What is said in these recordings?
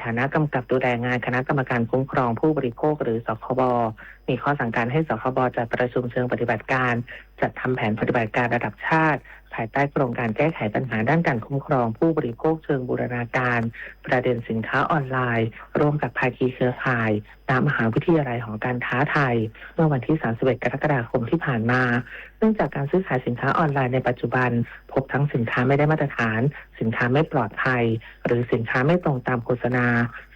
ฐานะกำกับดูแลงานคณะกรรมการคุ้มครองผู้บริโภคหรือ สคบ มีข้อสั่งการให้ สคบ จัดประชุมเชิงปฏิบัติการ จัดทำแผนปฏิบัติการระดับชาติ ภายใต้โครงการแก้ไขปัญหาด้านการคุ้มครองผู้บริโภคเชิงบูรณาการประเด็นสินค้าออนไลน์ ร่วมกับภาคีเครือข่าย ณ มหาวิทยาลัยหอการค้าไทย เมื่อวันที่ สามสิบเอ็ด กรกฎาคมที่ผ่านมา เนื่องจากการซื้อขายสินค้าออนไลน์ในปัจจุบัน พบทั้งสินค้าไม่ได้มาตรฐาน สินค้าไม่ปลอดภัย หรือสินค้าไม่ตรงตามโฆษณา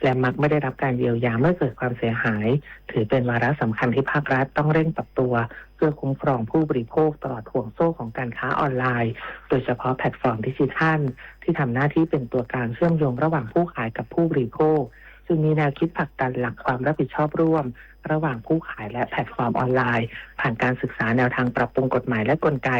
และมักไม่ได้รับการเยียวยาเมื่อเกิดความเสียหาย ถือเป็นวาระสำคัญที่ภาครัฐต้องเร่งปรับตัว เพื่อคุ้มครองผู้บริโภคตลอดห่วงโซ่ของการค้าออนไลน์ โดยเฉพาะแพลตฟอร์มดิจิทัล ที่ทำหน้าที่เป็นตัวกลางเชื่อมโยงระหว่างผู้ขายกับผู้บริโภค จึงมีแนวคิดผลักดันหลักความรับผิดชอบร่วม ระหว่างผู้ขายและแพลตฟอร์มออนไลน์ ผ่านการศึกษาแนวทางปรับปรุงกฎหมายและกลไก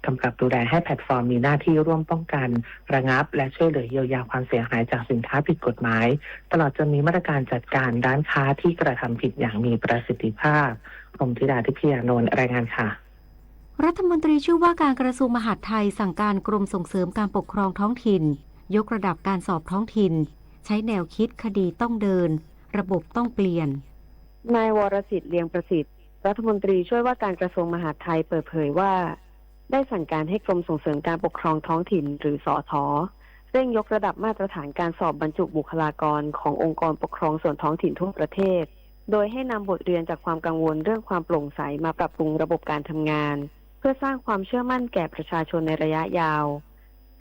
กำกับดูแลให้แพลตฟอร์มมีหน้าที่ร่วมป้องกัน ระงับ และช่วยเหลือเยียวยาความเสียหายจากสินค้าผิดกฎหมาย ตลอดจนมีมาตรการจัดการร้านค้าที่กระทำผิดอย่างมีประสิทธิภาพ พรหมธิดา ทิพยานนท์ รายงานค่ะ รัฐมนตรีช่วยว่าการกระทรวงมหาดไทยสั่งการกรมส่งเสริมการปกครองท้องถิ่น ยกระดับการสอบท้องถิ่น ใช้แนวคิดคดีต้องเดิน ระบบต้องเปลี่ยน นาย วรสิทธิ์ เลียงประสิทธิ์ รัฐมนตรีช่วยว่าการกระทรวงมหาดไทยเปิดเผยว่า ได้สั่งการให้กรมส่งเสริมการปกครองท้องถิ่น หรือ สท เร่งยกระดับมาตรฐานการสอบบรรจุบุคลากรขององค์กรปกครองส่วนท้องถิ่นทั่วประเทศ โดยให้นำบทเรียนจากความกังวลเรื่องความโปร่งใสมาปรับปรุงระบบการทำงาน เพื่อสร้างความเชื่อมั่นแก่ประชาชนในระยะยาว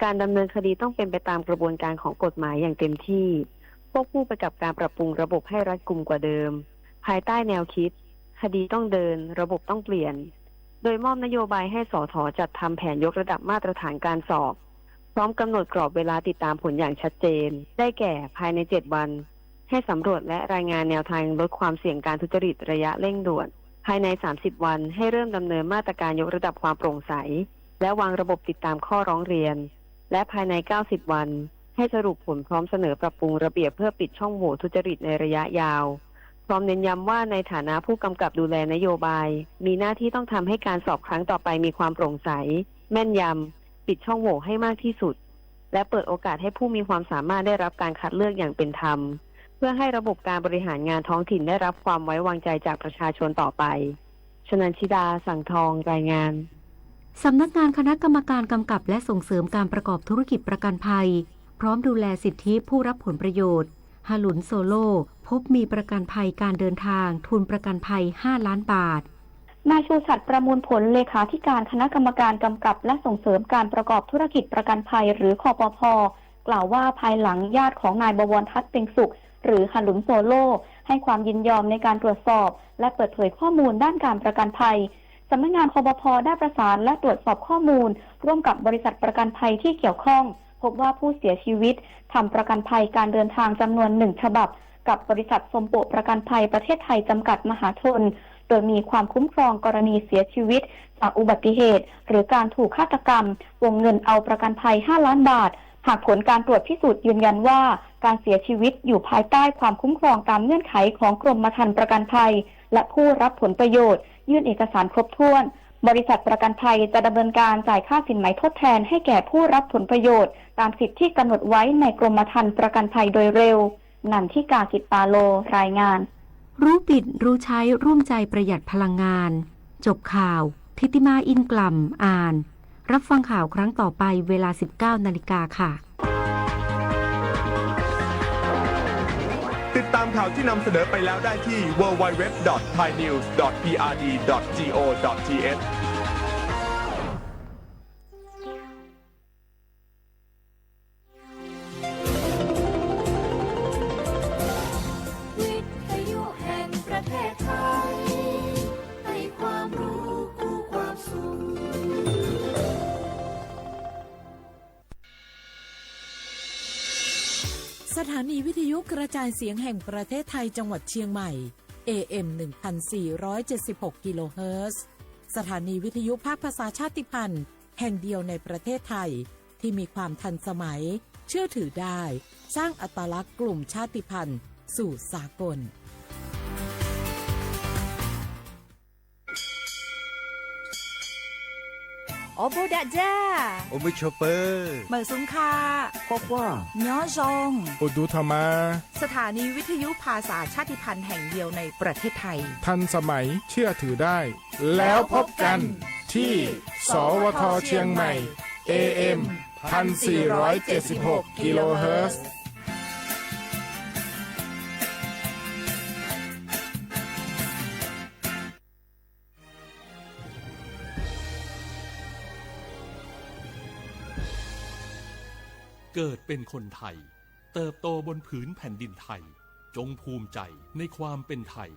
การดำเนินคดีต้องเป็นไปตามกระบวนการของกฎหมายอย่างเต็มที่ ควบคู่ไปกับการปรับปรุงระบบให้รัดกุมกว่าเดิม ภายใต้แนวคิด คดีต้องเดิน ระบบต้องเปลี่ยน โดยมอบนโยบายให้ สท จัดทำแผนยกระดับมาตรฐานการสอบ พร้อมกำหนดกรอบเวลาติดตามผลอย่างชัดเจน ได้แก่ ภายใน เจ็ด วัน ให้สำรวจและรายงานแนวทางลดความเสี่ยงการทุจริตระยะเร่งด่วน ภายใน สามสิบ วัน ให้เริ่มดำเนินมาตรการยกระดับความโปร่งใส และวางระบบติดตามข้อร้องเรียน และภายใน เก้าสิบ วัน ให้สรุปผลพร้อมเสนอปรับปรุงระเบียบเพื่อปิดช่องโหว่ทุจริตในระยะยาว พร้อมเน้นย้ำว่าในฐานะผู้กำกับดูแลนโยบาย มีหน้าที่ต้องทำให้การสอบครั้งต่อไปมีความโปร่งใส แม่นยำ ปิดช่องโหว่ให้มากที่สุด และเปิดโอกาสให้ผู้มีความสามารถได้รับการคัดเลือกอย่างเป็นธรรม เพื่อให้ระบบการบริหารงานท้องถิ่นได้รับความไว้วางใจจากประชาชนต่อไป ชนันชิดา สังทอง รายงาน สำนักงานคณะกรรมการกำกับและส่งเสริมการประกอบธุรกิจประกันภัย พร้อมดูแลสิทธิผู้รับผลประโยชน์ ฮาลุนโซโล พบมีประกันภัยการเดินทาง ทุนประกันภัย ห้า ล้านบาท นายชูศักดิ์ ประมูลผล เลขาธิการคณะกรรมการกำกับและส่งเสริมการประกอบธุรกิจประกันภัย หรือ คปภ กล่าวว่าภายหลังญาติของนายบวรทัศน์ เต็งสุข หรือ ฮาลุนโซโล ให้ความยินยอมในการตรวจสอบ และเปิดเผยข้อมูลด้านการประกันภัย สำนักงาน คปภ ได้ประสานและตรวจสอบข้อมูล ร่วมกับบริษัทประกันภัยที่เกี่ยวข้อง พบว่าผู้เสียชีวิตทำประกันภัยการเดินทางจำนวนหนึ่งฉบับ กับบริษัททรงโปะประกันภัยประเทศไทยจำกัดมหาชน โดยมีความคุ้มครองกรณีเสียชีวิตจากอุบัติเหตุ หรือการถูกฆาตกรรม วงเงินเอาประกันภัย ห้า ล้านบาท หากผลการตรวจพิสูจน์ยืนยันว่า การเสียชีวิตอยู่ภายใต้ความคุ้มครองตามเงื่อนไขของกรมธรรม์ประกันภัย และผู้รับผลประโยชน์ ยื่นเอกสารครบถ้วน บริษัทประกันภัยจะดำเนินการจ่ายค่าสินไหมทดแทนให้แก่ผู้รับผลประโยชน์ ตามสิทธิ์ที่กำหนดไว้ในกรมธรรม์ประกันภัยโดยเร็ว นันทิกา กิตตาโล รายงาน รู้ปิดรู้ใช้ร่วมใจประหยัดพลังงาน จบข่าว ธิติมา อินกล่ำ อ่าน รับฟังข่าวครั้งต่อไปเวลา สิบเก้า นาฬิกาค่ะ ติดตามข่าวที่นำเสนอไปแล้วได้ที่ ดับเบิลยู ดับเบิลยู ดับเบิลยู ดอท ไทยนิวส์ ดอท พีอาร์ดี ดอท จี โอ ดอท ที เอช วิทยุแห่งประเทศไทย ให้ความรู้คู่ความสุข สถานีวิทยุกระจายเสียงแห่งประเทศไทยจังหวัดเชียงใหม่ เอเอ็ม หนึ่งพันสี่ร้อยเจ็ดสิบหก กิโลเฮิรตซ์ สถานีวิทยุภาคภาษาชาติพันธุ์แห่งเดียวในประเทศไทย ที่มีความทันสมัย เชื่อถือได้ สร้างอัตลักษณ์กลุ่มชาติพันธุ์สู่สากล เ Ob peb dag ja, ua mub tshua pawg, mawm xub kha, quaj quaj, nyob zoo, ua dub tho mas. สถานีวิทยุภาษาชาติพันธุ์แห่งเดียวในประเทศไทย ทันสมัย เชื่อถือได้ แล้วพบกันที่ สวท เชียงใหม่ เอเอ็ม พันสี่ร้อยเจ็ดสิบหก กิโลเฮิรตซ์ เกิดเป็นคนไทย เติบโตบนผืนแผ่นดินไทย จงภูมิใจในความเป็นไทย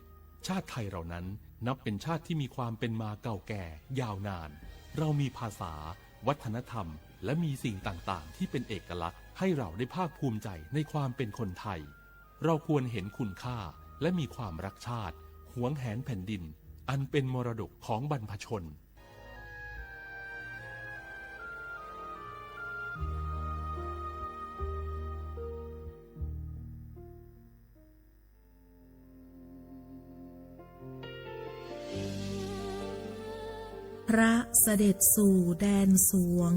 ชาติไทยเรานั้นนับเป็นชาติที่มีความเป็นมาเก่าแก่ยาวนาน เรามีภาษา วัฒนธรรม และมีสิ่งต่างๆ ที่เป็นเอกลักษณ์ให้เราได้ภาคภูมิใจในความเป็นคนไทย เราควรเห็นคุณค่า และมีความรักชาติ หวงแหนแผ่นดิน อันเป็นมรดกของบรรพชน พระเสด็จสู่แดนสวง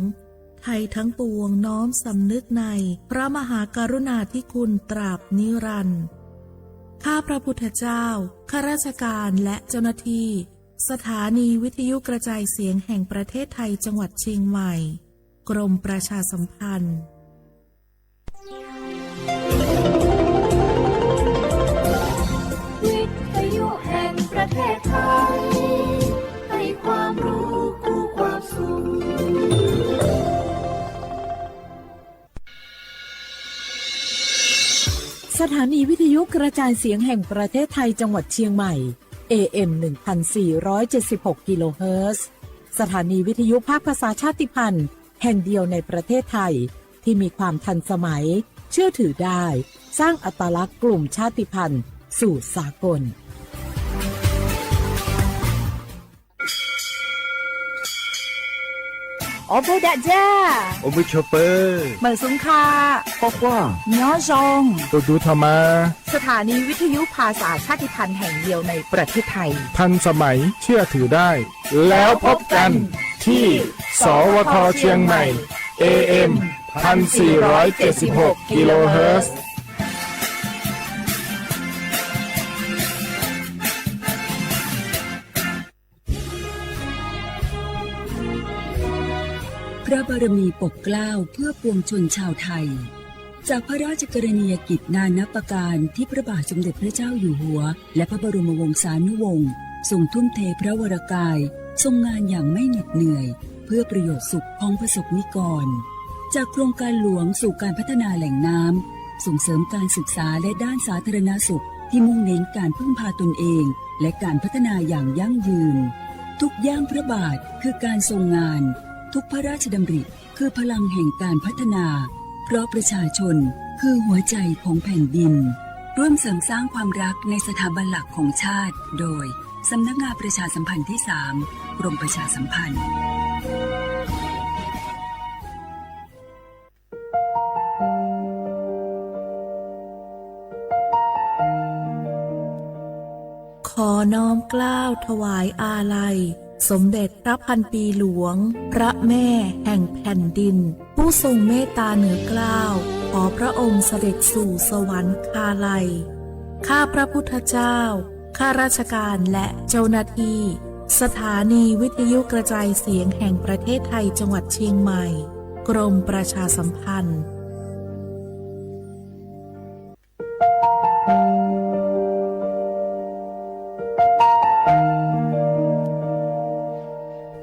ไทยทั้งปวงน้อมสำนึกในพระมหากรุณาธิคุณตราบนิรันดร์ ข้าพระพุทธเจ้า ข้าราชการและเจ้าหน้าที่ สถานีวิทยุกระจายเสียงแห่งประเทศไทยจังหวัดเชียงใหม่ กรมประชาสัมพันธ์ วิทยุแห่งประเทศไทย ให้ความรู้คู่ความสุข สถานีวิทยุกระจายเสียงแห่งประเทศไทยจังหวัดเชียงใหม่ เอเอ็ม หนึ่งพันสี่ร้อยเจ็ดสิบหก กิโลเฮิรตซ์ สถานีวิทยุภาคภาษาชาติพันธุ์แห่งเดียวในประเทศไทย ที่มีความทันสมัย เชื่อถือได้ สร้างอัตลักษณ์กลุ่มชาติพันธุ์สู่สากล Ob peb dag ja, ua mub tshua pawg, mawm xub kha, quaj quaj, nyob zoo, ua dub tho mas. สถานีวิทยุภาษาชาติพันธุ์แห่งเดียวในประเทศไทย ทันสมัย เชื่อถือได้ แล้วพบกันที่ สวท เชียงใหม่ เอเอ็ม พันสี่ร้อยเจ็ดสิบหก กิโลเฮิรตซ์ พระบารมีปกเกล้าเพื่อปวงชนชาวไทย จากพระราชกรณียกิจนานับประการที่พระบาทสมเด็จพระเจ้าอยู่หัว และพระบรมวงศานุวงศ์ทรงทุ่มเทพระวรกาย ทรงงานอย่างไม่เหน็ดเหนื่อย เพื่อประโยชน์สุขของประสบนิกร จากโครงการหลวงสู่การพัฒนาแหล่งน้ำ ส่งเสริมการศึกษาและด้านสาธารณสุขที่มุ่งเน้นการพึ่งพาตนเอง และการพัฒนาอย่างยั่งยืน ทุกย่างพระบาทคือการทรงงาน ทุกพระราชดำริคือพลังแห่งการพัฒนา เพราะประชาชนคือหัวใจของแผ่นดิน ร่วมเสริมสร้างความรักในสถาบันหลักของชาติ โดย สำนักงานประชาสัมพันธ์ที่สาม กรมประชาสัมพันธ์ ขอน้อมเกล้าถวายอาลัย สมเด็จพระพันปีหลวง พระแม่แห่งแผ่นดิน ผู้ทรงเมตตาเหนือเกล้า ขอพระองค์เสด็จสู่สวรรคาลัย ข้าพระพุทธเจ้า ข้าราชการและเจ้าหน้าที่ สถานีวิทยุกระจายเสียงแห่งประเทศไทยจังหวัดเชียงใหม่ กรมประชาสัมพันธ์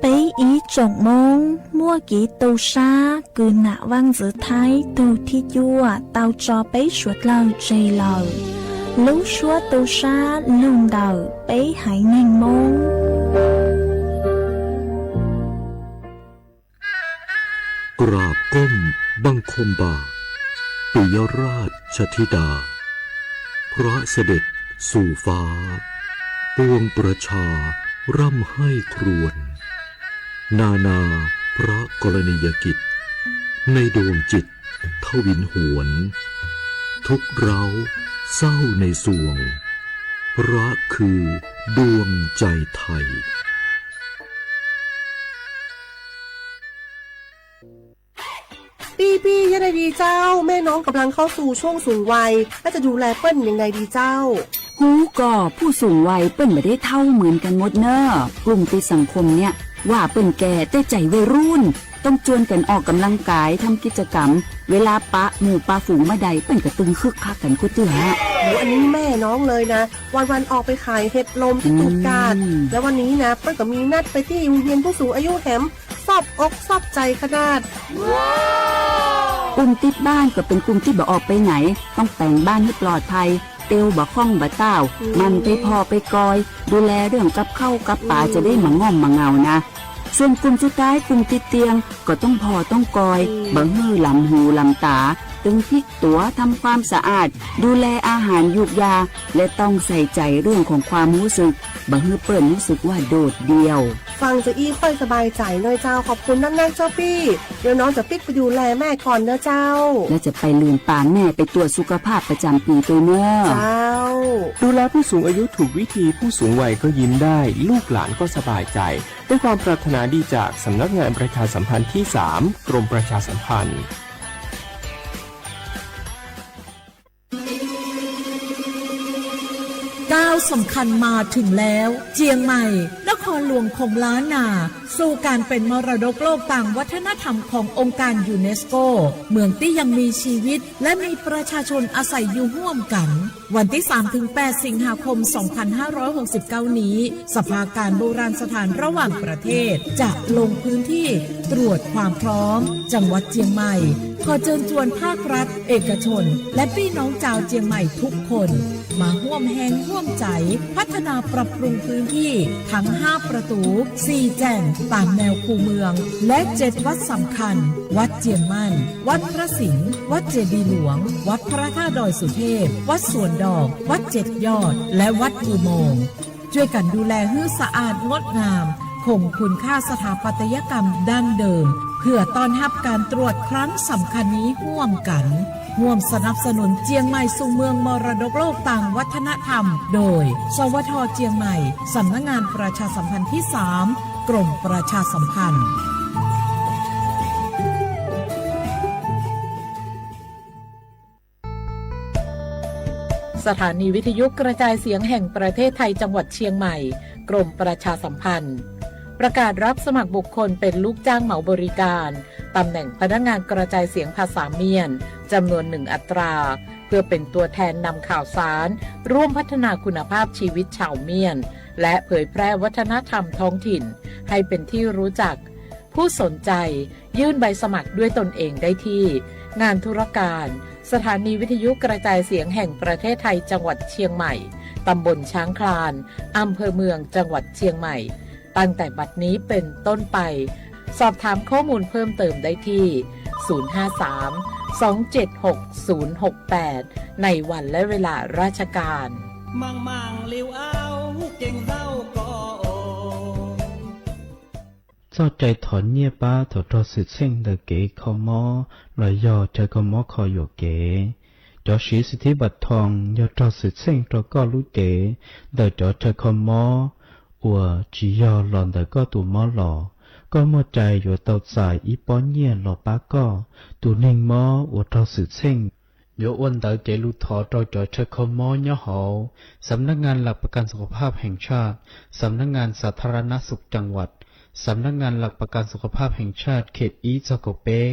Peb ib tsoom Hmoob muaj kev tu sab kws nam vaj ntxwv Thaib tug thib cuaj tau tso peb suav dlawg tseg lawm. Lub suab tu sab lug ntawm peb haiv neeg Hmoob. กราบก้มบังคมบาท ปิยราชธิดา พระเสด็จสู่ฟ้า ปวงประชาร่ำไห้ครวญ นานาพระกรณียกิจ ในดวงจิตทวินหวน ทุกข์ร้าวเศร้าในสวง พระคือดวงใจไทย พระ พี่ๆ ยังไงดีเจ้า แม่น้องกำลังเข้าสู่ช่วงสูงวัย แล้วจะดูแลเปิ้ลยังไงดีเจ้า Kuv kom ผู้สูงวัย เปิ้ลไม่ได้เฒ่าเหมือนกันหมดเนอะ กลุ่มติดสังคมเนี่ย ว่าเปิ้ลแก่แต่ใจวัยรุ่น ต้องชวนกันออกกำลังกาย ทำกิจกรรม เวลาปะหมู่ปะฝูงเมื่อใด เปิ้ลก็ตึงคึกคักกันกว่าเตื้อ โอ้ อันนี้แม่น้องเลยนะ วันๆ ออกไปขายเห็ดลมที่ตูบกาด แล้ววันนี้นะ เปิ้ลก็มีนัดไปที่โรงเรียนผู้สูงอายุแหม ซอบอกซอบใจขนาด กลุ่มติดบ้านก็เป็นกลุ่มที่บ่ออกไปไหน ต้องแต่งบ้านให้ปลอดภัย เตียวบ่าข้องบ่าต้าว หมั่นไปผ่อไปกอย ดูแลเรื่องกับข้าวกับปลา จะได้มาง่อมมาเงานะ ส่วนกลุ่มสุดท้าย กลุ่มติดเตียง ก็ต้องผ่อต้องกอย บ่หื้อหลำหูหลำต๋า ตึงพลิกตั๋ว ทำความสะอาด ดูแลอาหารยูกยา และต้องใส่ใจเรื่องของความรู้สึก บ่หื้อเปิ้ลรู้สึกว่าโดดเดี่ยว ฟังจะอี้ค่อยสบายใจหน่อยเจ้า ขอบคุณนักๆ เจ้าปี้ เดี๋ยวน้องจะปิ๊กไปดูแลแม่ก่อนนะเจ้า และจะไปลืมปาแม่ไปตรวจสุขภาพประจำปีด้วยเนอะ เจ้า ดูแลผู้สูงอายุถูกวิธี ผู้สูงวัยก็ยิ้มได้ ลูกหลานก็สบายใจ ด้วยความปรารถนาดีจากสำนักงานประชาสัมพันธ์ที่สาม กรมประชาสัมพันธ์ ก้าวสำคัญมาถึงแล้ว เจียงใหม่ นครหลวงของล้านนา สู่การเป็นมรดกโลกทางวัฒนธรรมขององค์การยูเนสโก เมืองที่ยังมีชีวิต และมีประชาชนอาศัยอยู่ร่วมกัน วันที่สามถึงแปด สิงหาคม สองพันห้าร้อยหกสิบเก้า นี้ สภาการโบราณสถานระหว่างประเทศ จะลงพื้นที่ตรวจความพร้อม จังหวัดเจียงใหม่ ขอเชิญชวนภาครัฐ เอกชน และพี่น้องชาวเจียงใหม่ทุกคน มาร่วมแฮงร่วมใจ พัฒนาปรับปรุงพื้นที่ทั้งห้าประตู สี่แจ่งตามแนวคูเมือง และเจ็ดวัดสำคัญ วัดเจียงมั่น วัดพระสิงห์ วัดเจดีย์หลวง วัดพระธาตุดอยสุเทพ วัดสวนดอก วัดเจ็ดยอด และวัดอุโมงค์ ช่วยกันดูแลหื้อสะอาดงดงาม คงคุณค่าสถาปัตยกรรมดั้งเดิม เพื่อต้อนรับการตรวจครั้งสำคัญนี้ร่วมกัน ร่วมสนับสนุนเจียงใหม่สู่เมืองมรดกโลกทางวัฒนธรรม โดย สวท เจียงใหม่ สำนักงานประชาสัมพันธ์ที่สาม กรมประชาสัมพันธ์ สถานีวิทยุกระจายเสียงแห่งประเทศไทยจังหวัดเชียงใหม่ กรมประชาสัมพันธ์ ประกาศรับสมัครบุคคลเป็นลูกจ้างเหมาบริการ ตำแหน่งพนักงานกระจายเสียงภาษาเมียน จำนวนหนึ่งอัตรา เพื่อเป็นตัวแทนนำข่าวสาร ร่วมพัฒนาคุณภาพชีวิตชาวเมียน และเผยแพร่วัฒนธรรมท้องถิ่น ให้เป็นที่รู้จัก ผู้สนใจ ยื่นใบสมัครด้วยตนเองได้ที่ งานธุรการ สถานีวิทยุกระจายเสียงแห่งประเทศไทยจังหวัดเชียงใหม่ ตำบลช้างคลาน อำเภอเมืองจังหวัดเชียงใหม่ ตั้งแต่บัดนี้เป็นต้นไป สอบถามข้อมูลเพิ่มเติมได้ที่ ศูนย์ห้าสาม สองเจ็ดหก ศูนย์หกแปด ในวันและเวลาราชการ Txoj cai thov nyiaj pab thaum raug xwm txheej ntawm kev kho mob los yog chaw kho mob kho yuam kev. Cov siv xim thib npam thoos yog raug xwm txheej rau koj lub cev ntawm cov chaw kho mob uas tsis yog los ntawm koj tus mob los. Koj muaj cai yuav tau txais ib pob nyiaj los pab koj. Tus neeg mob uas raug xwm txheej yuav ua ntawv cev lus thov rau cov chaw kho mob nyob hauv สำนักงานหลักประกันสุขภาพแห่งชาติ สำนักงานสาธารณสุขจังหวัด สำนักงานหลักประกันสุขภาพแห่งชาติ เขต ib txog kaum peb,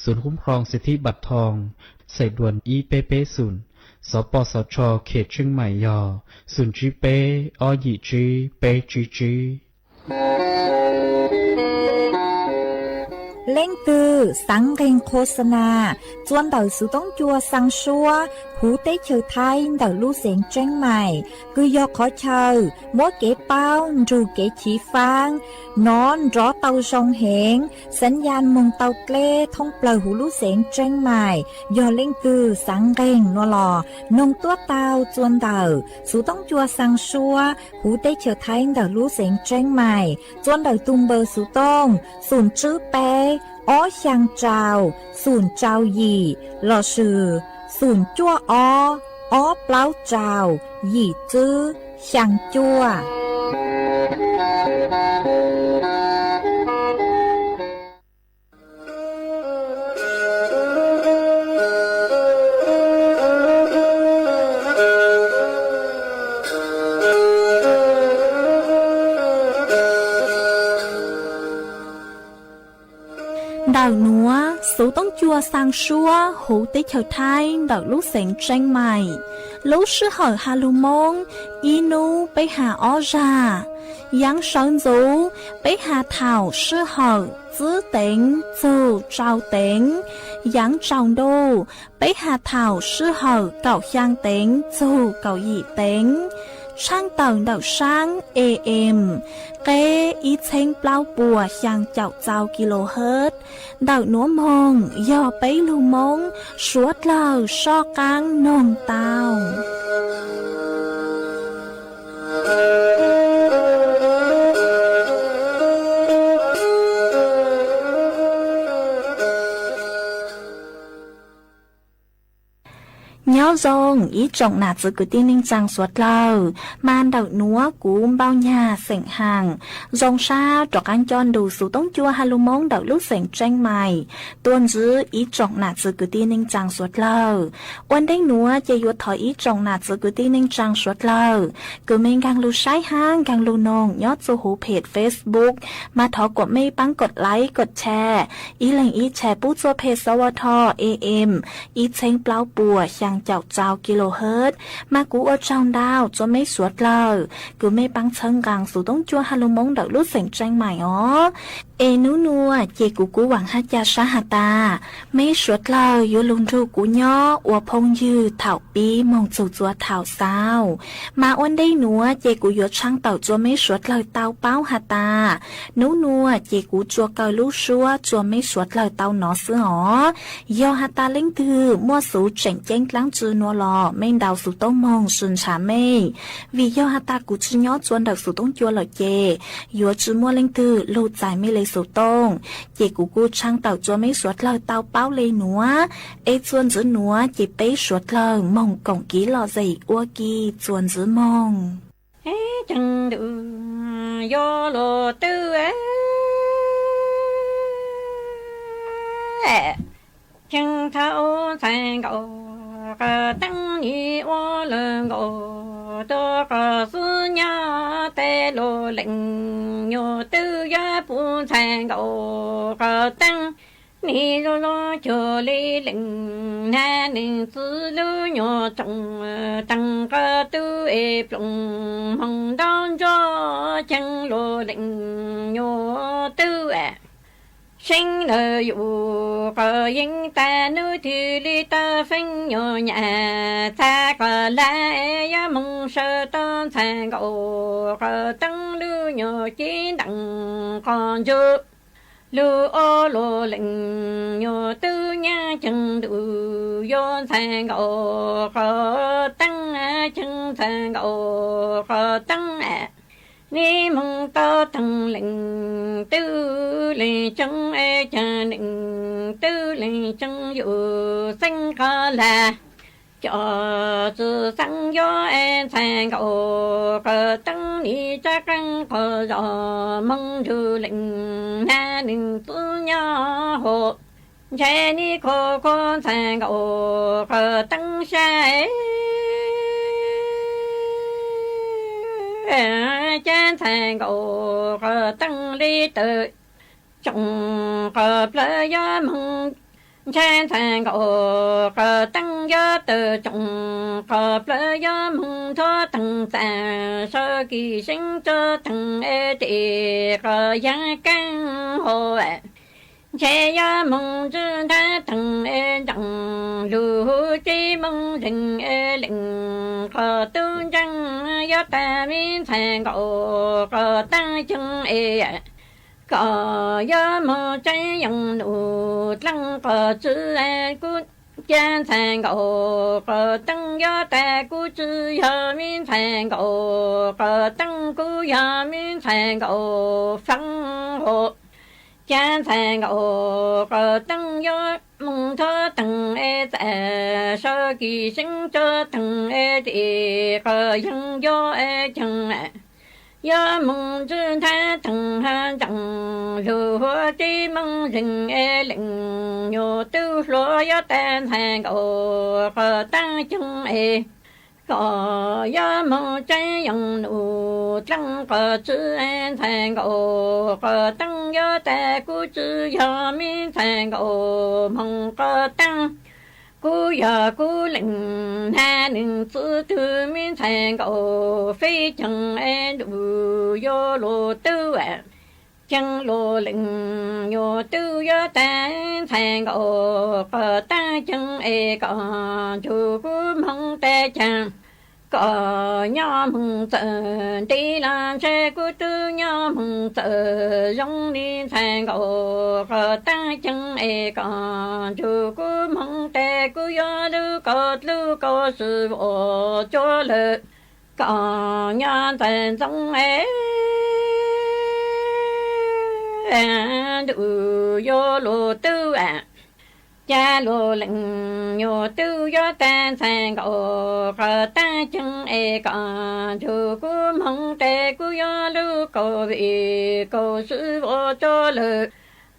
ศูนย์คุ้มครองสิทธิบัตรทอง สายด่วน ib peb pebศูนย์, สปสช เขตเชียงใหม่ yog ศูนย์ tsib peb, ob yim tsib, peb tsib tsib. Leej twg xaav nqeeg qhua xa nas txua ntawm xuv toob cua xaa suab huv teb chaws Thaib ntawm lub xeev Tseeb Maim, kws yog qhov chaw muab kev paub nrug kev chiv faab nov nrov tau zoo heev, xav yas moog tau dleb thoob plawg huv lub xeev Tseeb Maim. Yog leej twg xaav nqeeg nuav los noog tuab tau txua ntawm xuv toob cua xaa suab huv teb chaws Thaib ntawm lub xeev Tseeb Maim txua ntawm tug npawb xuv tooj xoom tswb peb, ob xyaa rau, xoom rau yim, lossis xoom cuaj ob, ob plaub rau, yim tswb, xyaa cuaj. Xuv Toob Cua xaa suab huv teb chaws Thaib ntawm lub xeev Tseeb Mais. Lub sij hawm has lug Moob, ib nub peb has ob zag. Yaav sawv ntxuv, peb has thaum sij hawm tsib teev txug rau teev. Yaav tsaus ntuj, peb has thaum sij hawm kaum xyaa teev txug kaum yim teev. Tshaaj tawm ntawm saab A M, qeb ib txheeb plaub puas xyaa caum txau kilohertz. Ntawm nuav moog yog peb lug Moob suav dlawg soj qaab noog tau. Nyob zoo ib tsoom nam txiv kwv tij neej tsaa suav dlawg, mas ntawm nuav kuv Npauj Nyag xeem Haam zoo sab rov qaab coj nrug Xuv Toob Cua has lug Moob ntawm lub xeev Tseeb Mais tuaj ntsib ib tsoom nam txiv kwv tij neej tsaa suav dlawg. Ua ntej nuav ces yuav thov ib tsoom nam txiv kwv tij neej tsaa suav dlawg kws mej nkaag lug saib hab nkaag lug noog nyob txug huv phem Facebook, mas thov kuas mej paab kov like kov share, ib leeg ib share pub txug phem sawv tho A M ib txheeb plaub puas xyaa caum txau kilohertz. Mas kuv ua tsaug ntau txug mej suav dlawg kws mej paab txhawb nqaa Xuv Toob Cua has lug Moob ntawm lub xeev Tseeb Mais os. Es nub nuav ces kuv kuj vaam hab ca sab has tas mej suav dlawg yuav lug nrug kuv nyob ua phooj ywg thaum pib moog txug txua thaum xaus. Mas ua ntej nuav ces kuv yuav tshaaj tawm txug mej suav dlawg tau paub has tas nub nuav ces kuv tsuas kaw lub suab txug mej suav dlawg tau nov xwb os. Yog has tas leej twg muaj xuv tseem ceeb dlaab tsi nuav los mej ntaus xuv tooj moog sw ntshav mej, vim yog has tas kuv tsi nyob txua ntawm Xuv Toob Cua lawm ces yuav tsi muaj leej twg lug txais mej le xuv tooj. Ces kuv kuj tshaaj tawm txug mej suav dlawg tau paub le nuav. Es txuas ntxiv nuav ces peb suav dlawg moog koom kiv lom zem ua ke txuas ntxiv moog. Ceeb ntuj yuav luag twb, ceeb thaum ntxhais nkaus qhov teeb nim ua lawm nkaus tuag qhov xwb nyob tej luag leej nyuas twb yuav pub ntxhais nkaus qhov teeb nim zoo zoo cuag li leej nab neeg txwv lub nyuas tsoom teeb qhov twb es ploom moog ntaub ntsuab ceeb luag leej nyuas twb seeb lawm yus qhov yeeb tas nub twg li tau feeb nyuas nyam txhaj qhov lawm yuav moog sawv tau ntxhais nkaus qhov teeb lub nyuas cib ntees qhov ntsug lug ob luag leej nyuas twb nyab ceeb ntuj yuav ntxhais nkaus qhov teeb, ceeb ntxhais nkaus qhov teeb. Nim moog tau teeb leej twg leej ceeb es caag leej twg leej ceeb yus xeeb qhov lawm cov tsi xeeb yuav es ntxhais nkaus qhov teeb nim tsa qeej qhov zog moog nrug leej nab neeg txwv nyob huv ntshe nim khuv khuv ntxhais nkaus qhov teeb sab cab ntxhais nkaus qhov teeb li tawm tsoom qhov plawv yuav moog ntshe ntxhais nkaus qhov teeb yuav tawm tsoom qhov plawv yuav moog nthuav teeb txam sawv kis seeb tso teeb es tes qhov yaag keeb hov ntshe yuav moog ntswj nthab teeb es ntseeg lug huv tib moog zeeg es leej qhov tub ntseeg yuav tas mib ntxhais nkaus qhov teeb ceeb es kom yuav moog tseeb yeej num dleej qhov txwv kuv cab ntxhais nkaus qhov teeb yuav tas kuv tsi yog mib ntxhais nkaus qhov teeb kuv yog mib ntxhais nkaus feeb hov cab ntxhais nkaus qhov teeb yuav moog nthuav teeb es txam sawv kis seeb tso teeb es tes qhov yeeb yuav es ceeb yuav moog ntswj nthab teeb hab ntseeg lug huv tib moog zeeg es leej nyuas tub hluas yuav tas ntxhais nkaus qhov teeb ceeb es Koj yog Hmoob Tseeb Yoos Nus Dleej, qhov txwv ntxhais nkaus qhov teeb yuav tas kuv tsis yog me ntxhais nkaus Hmoob qhov teeb. Kuv yog kuv leej hnav neeg txwv twg me ntxhais nkaus fij ceeg es ntuj yuav luag twb ceeb luag leej yuav twb yuav tas ntxhais nkaus qhov teeb ceeb es kom ntsug kuv Hmoob tas ceeb. Koj nyob Hmoob txawm nti los ntshe kuv twb nyob Hmoob txawm zoo li ntxhais nkaus qhov teeb ceeb es kom ntsug kuv Hmoob tas kuv yuav lub kaus dlub kaus sib vos tsuag lawm. Koj nyob ntxhais ntxoov es ntuj yuav luag twb cas luag leej yuav twb yuav tas ntxhais nkaus qhov teeb ceeb es kom ntsug kuv Hmoob tas kuv yuav lub kaus vim kaus sib vos tsuag lawm.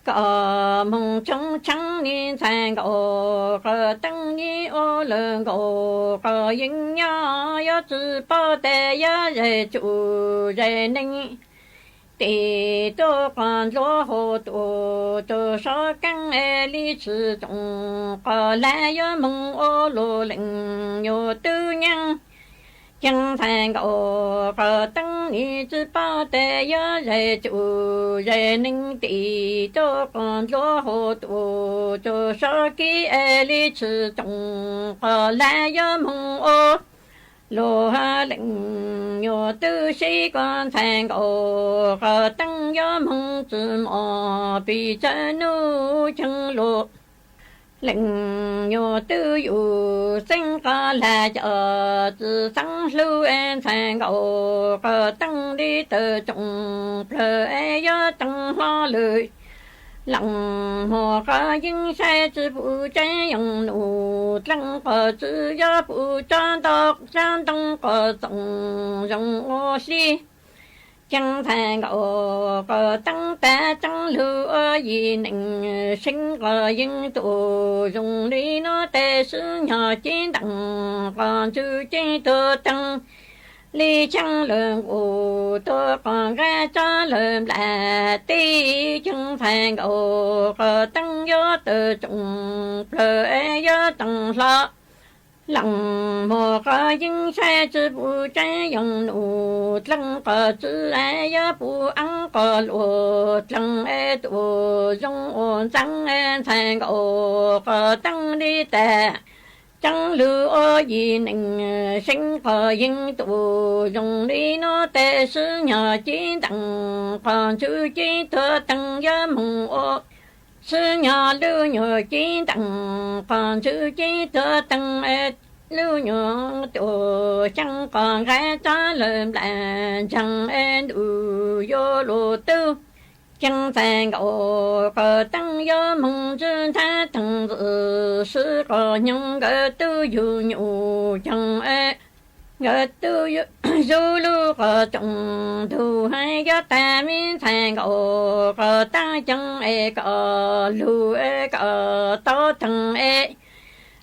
Koj Hmoob tshoob tsheej li ntxhais nkaus qhov teeb yim ua lawm nkaus qhov yeej nyob yuav tsis paub tas yog zais tsum zais neeg. Tis tuaj qhov ntsuab hauv tuaj tsuag sov keeb es li tsis tsoom qhov hlab yuav Hmoob ua luag leej yuav twb nyeeb. Ceeb ntxhais nkaus qhov teeb nim tsis paub tas yog zais tsum zais neeg. Tis tuaj qhov ntsuab hauv tuaj tsuag sov keeb es li tsis tsoom qhov hlab yuav Hmoob ua luag leej yuav twb sib koj ntxhais nkaus qhov teeb yuav Hmoob tsis mos pis tsawg hnub ceeb luag leej yuav twb yus xeeb qhov hlab cov tsis xeeb hlub ntxhais nkaus qhov teeb li tawm tsoom plawg es yuav teeb hlo lawm. Leej muag qhov yeeb saib tsis pum Tseeb Yoos Nus Dleej, qhov txwv yog pum tsob ntoo, tsob ntoo qhov txoos zoo ua si. Ceeb ntxhais nkaus qhov teeb tas ceeb lug ua yim neeg seev, qhov yeeb tuaj zoo li no tes sib nyog ceeb ntees qhov ntswg ceeb tuag teeg li cheeb lawm nqus tuag qhov nqaij tsob lawm nplas teb. Ceeb ntxhais nkaus qhov teeb yuav tawm tsoom plawg es yuav teeb hlo. Leej muag qhov yeeb saib tsis pum Tseeb Yoos Nus Dleej, qhov txwv es yuav pum eeb qhov luag dleeg es tuaj zoo ua ntxeev ntxhais nkaus qhov teeb li tas ceeb lug ua yim neeg seev, qhov yeeb tuaj zoo li no tes sib nyog ceeb ntees qhov ntswg ceeb tuag teeg yuav moog ua sib nyog lub nyuag ceeb ntees qhov ntswg ceeb tuag teeg es lub nyuag tuaj ceeb qhov nqaij tsob lawm nplas ntseeg es ntuj yuav luag twb ceeb ntxhais nkaus qhov teeb yuav moog ntswg ntxhais teeg ntxwv sib qhov nyoog nkawd twb yug nyuj ceeg es nkawd twb zuj lug qhov tsoom ntug hais yuav tas me ntxhais nkaus qhov teeb ceeb es kom lug es kom tau teeg es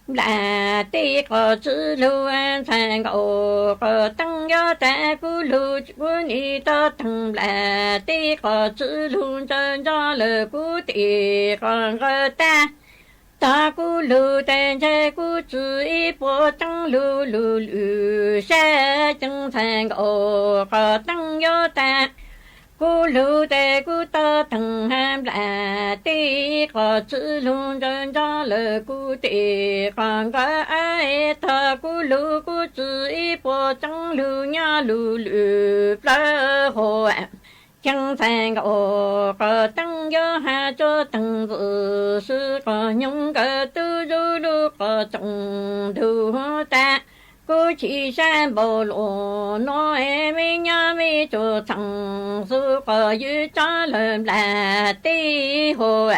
nplas teb qhov txwv lug ntxhais nkaus qhov teeb yuav tas kuv lug kuv nim tau teeg nplas teb qhov txwv lug ntsaws ntso lawm kuv teb qhov nqawd tag. Tog kuv lug tes ntshe kuv tsis ib puas tseeb lug lug lwm sab ceeb ntxhais nkaus qhov teeb yuav tas. Kuv lug tes kuv tau teeg nplas teb qhov txwv lug ntsaws ntso lawm kuv teb qhov nqawd tag. Tog kuv lug kuv tsis ib puas tseeb lug nyob lug lwm plaws hauv ceeb ntxhais nkaus qhov teeb yuav has tsuas teeg ntxwv sib qhov nyoog nkawd twb zuj lug qhov tsoom ntug tas. Kuv chim sab npaum luaj no es me nyob me tsuas txheej xub qhov ywj tsob lawm nplas teb hauv.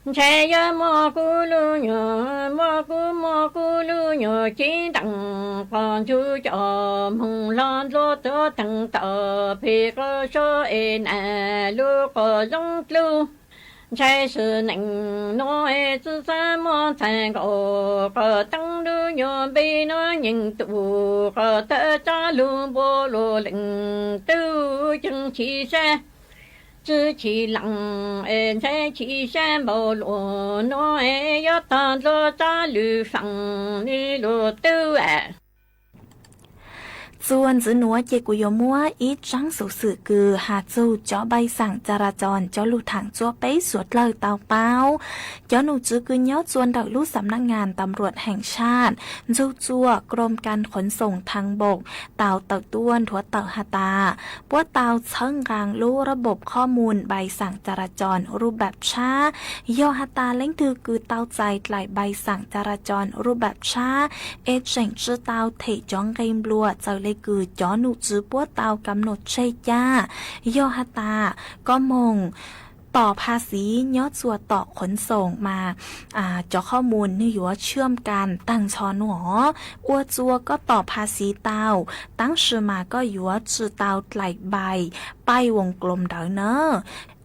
Ntshe yuav muaj kuv lub nyuag, muaj kuv muaj kuv lub nyuag ceeb ntees qhov ntswg cov moog hlo ntuag tuag teeg tom pem qhov suab es nas lub qhov zoov dlub Ntshai sim neej nuav tsi xaav muaj ntxhais nkaus, qhov teeb lub nyuas npe nuav nyeem tus, qhov tawv tsab lug npua luas leej, tub ceev chim sab tsi chim leej, ntshai chim sab npaum luas nuav, yuav tog dlua tsab lug feem nwg lug tub. Txuas ntxiv nuav ces kuv yuav muab ib tsaab xuv xwm kws has txug cov npai xaam ca ra coos cov lug thaam txuas peb suav dlawg tau paub. Cov nom tswv kws nyob txuas ntawm lub xam nab ngas tam ruam heem saj ntxug txuas krom kas khuv xoom thas npaum tau tawm tuaj nthuav tawm has tas, puab tau txhawb nqaa lub rab npaum qhob mus npai xaam ca ra coos rub npam tshab. Yog has tas leej twg kws tau txais dlaim npai xaam ca ra coos rub npam tshab es tseem tsi tau them cov nqe nplua txawm le kws cov nom tswv puab tau kam nom tseg ca. Yog has tas koj moog tom pha xiv nyob txuas tom khuv xoom mas cov qhob mus nwg yuav tshwm kas taag nrho nuav. Ua txuas koj tom pha xiv tau, tab sis mas koj yuav tsi tau dlaim npai paij voos kloos ntawd na.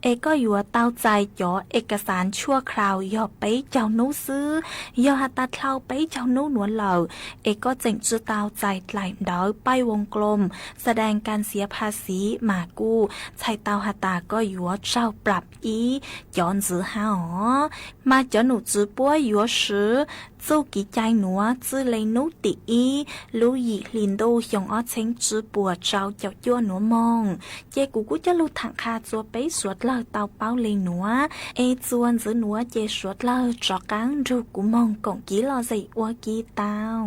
Es koj yuav tau txais cov es kas xaav tshuaj khlaus yog peb caug nub xwb. Yog has tas dlhau peb caug nub nuav lawm es koj tseem tsi tau txais dlaim ntawd paij voos kloos xa daas kas xiav pha xiv mas kuj txhais tau has tas koj yuav tsaug plab ib cov ntxiv hab os. Mas cov nom tswv puab yuav swv txuj kev cai nuav txwj le nub tim ib lub yim hli ntuj xyoo ob txheeb tsib puas rau caum cuaj nuav moog. Ces kuv kuj coj lug thaam qha txuas peb suav dlawg tau paub le nuav, es txuas ntxiv nuav ces suav dlawg rov qaab nrug kuv moog koom kev lom zem ua ke tau.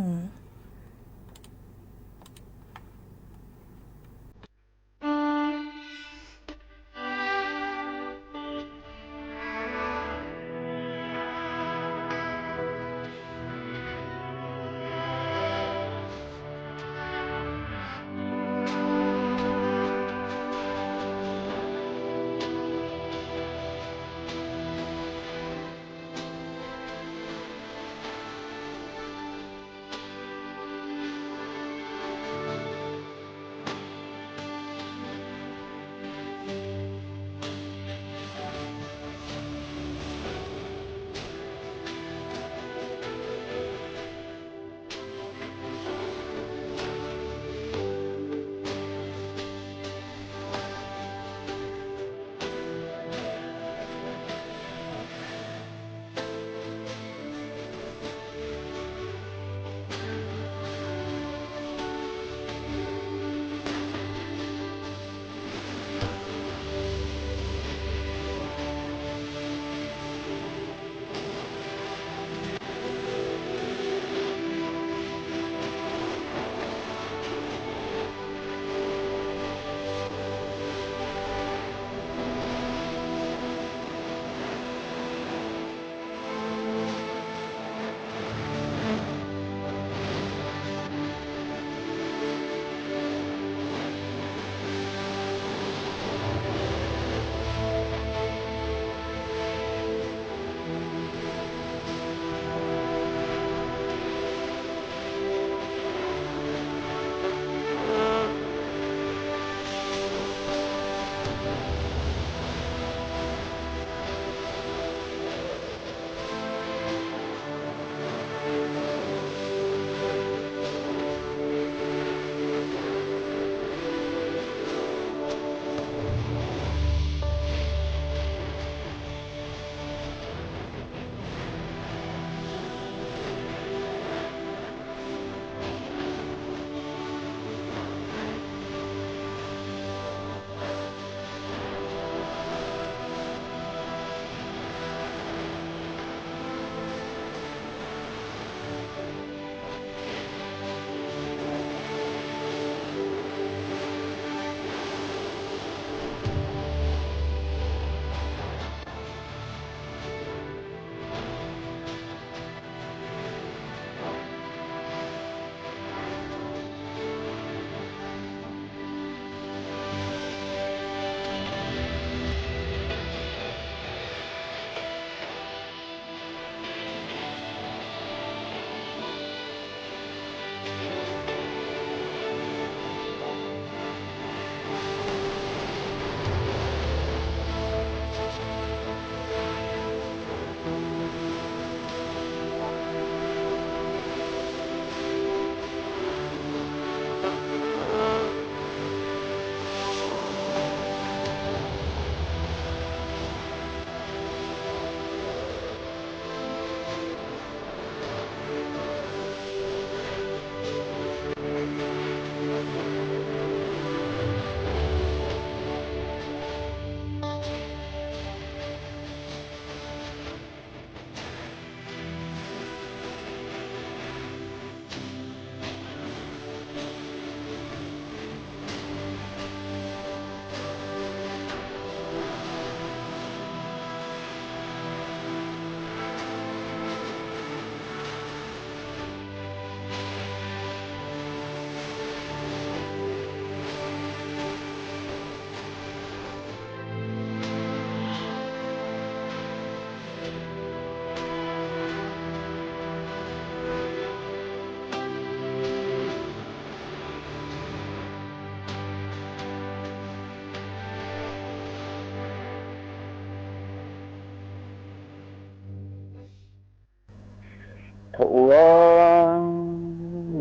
Thaum ub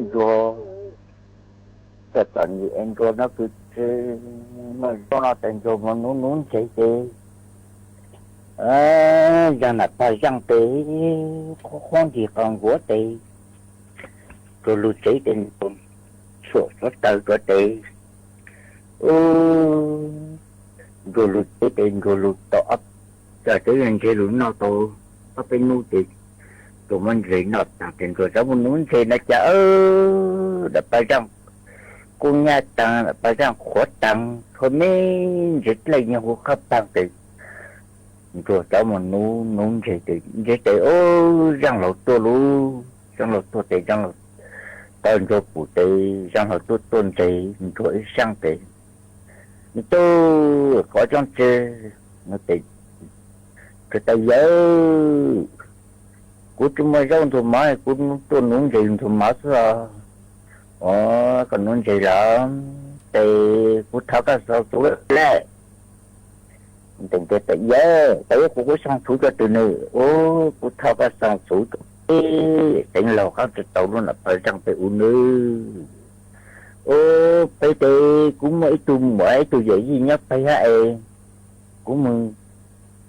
Ntsuag txawm txom nyem es Ntsuag no kwv tsis muaj zaub no ces Ntsuag mus nuv nuv ntses ces zag nam pag zaaj tes qhuab qhuab nrig qos nkuav tes, Ntsuag lug tsev tes Ntsuag xuam xuav taws rua tes, Ntsuag lug tsev tes Ntsuag lug tau ob, txawm tsev yog ntses lug noj tau ob peb nub tes Ntsuag muab ntses noj taag tes Ntsuag rov mus nuv ntses na cas nam pag zaaj kub nyab taag, nam pag zaaj qhuav taag, txhua me ntses dlej nyuag hu qab paag tes Ntsuag rov mus nuv nuv ntses tes, ntses tes ub zaaj laug tuaj lauj, zaaj laug tuaj tes zaaj laug tau Ntsuag pum tes zaaj laug tuaj tuaj ntses Ntsuag ib zaaj tes, me tub, kov tsob tsi no tes, Ntsuag tas yawg, kuv tsi muaj zaub Ntsuag mov, kuv tuaj nuv ntses Ntsuag mov xwb os. Os, koj nuv ntses lawm tes kuv thov koj xa txhuv lawm. Tes tas yawg, tas yawg kuv kuv xa txhuv rua twg nws? Ub, kuv thov koj xa txhuv rua peb Xeev Laug qab tsi tau lub nam pag zaaj peb ub nws. Ub, peb tes kuv muaj ib tug muam ib tug yawm yij nyob peb hab es kuv mus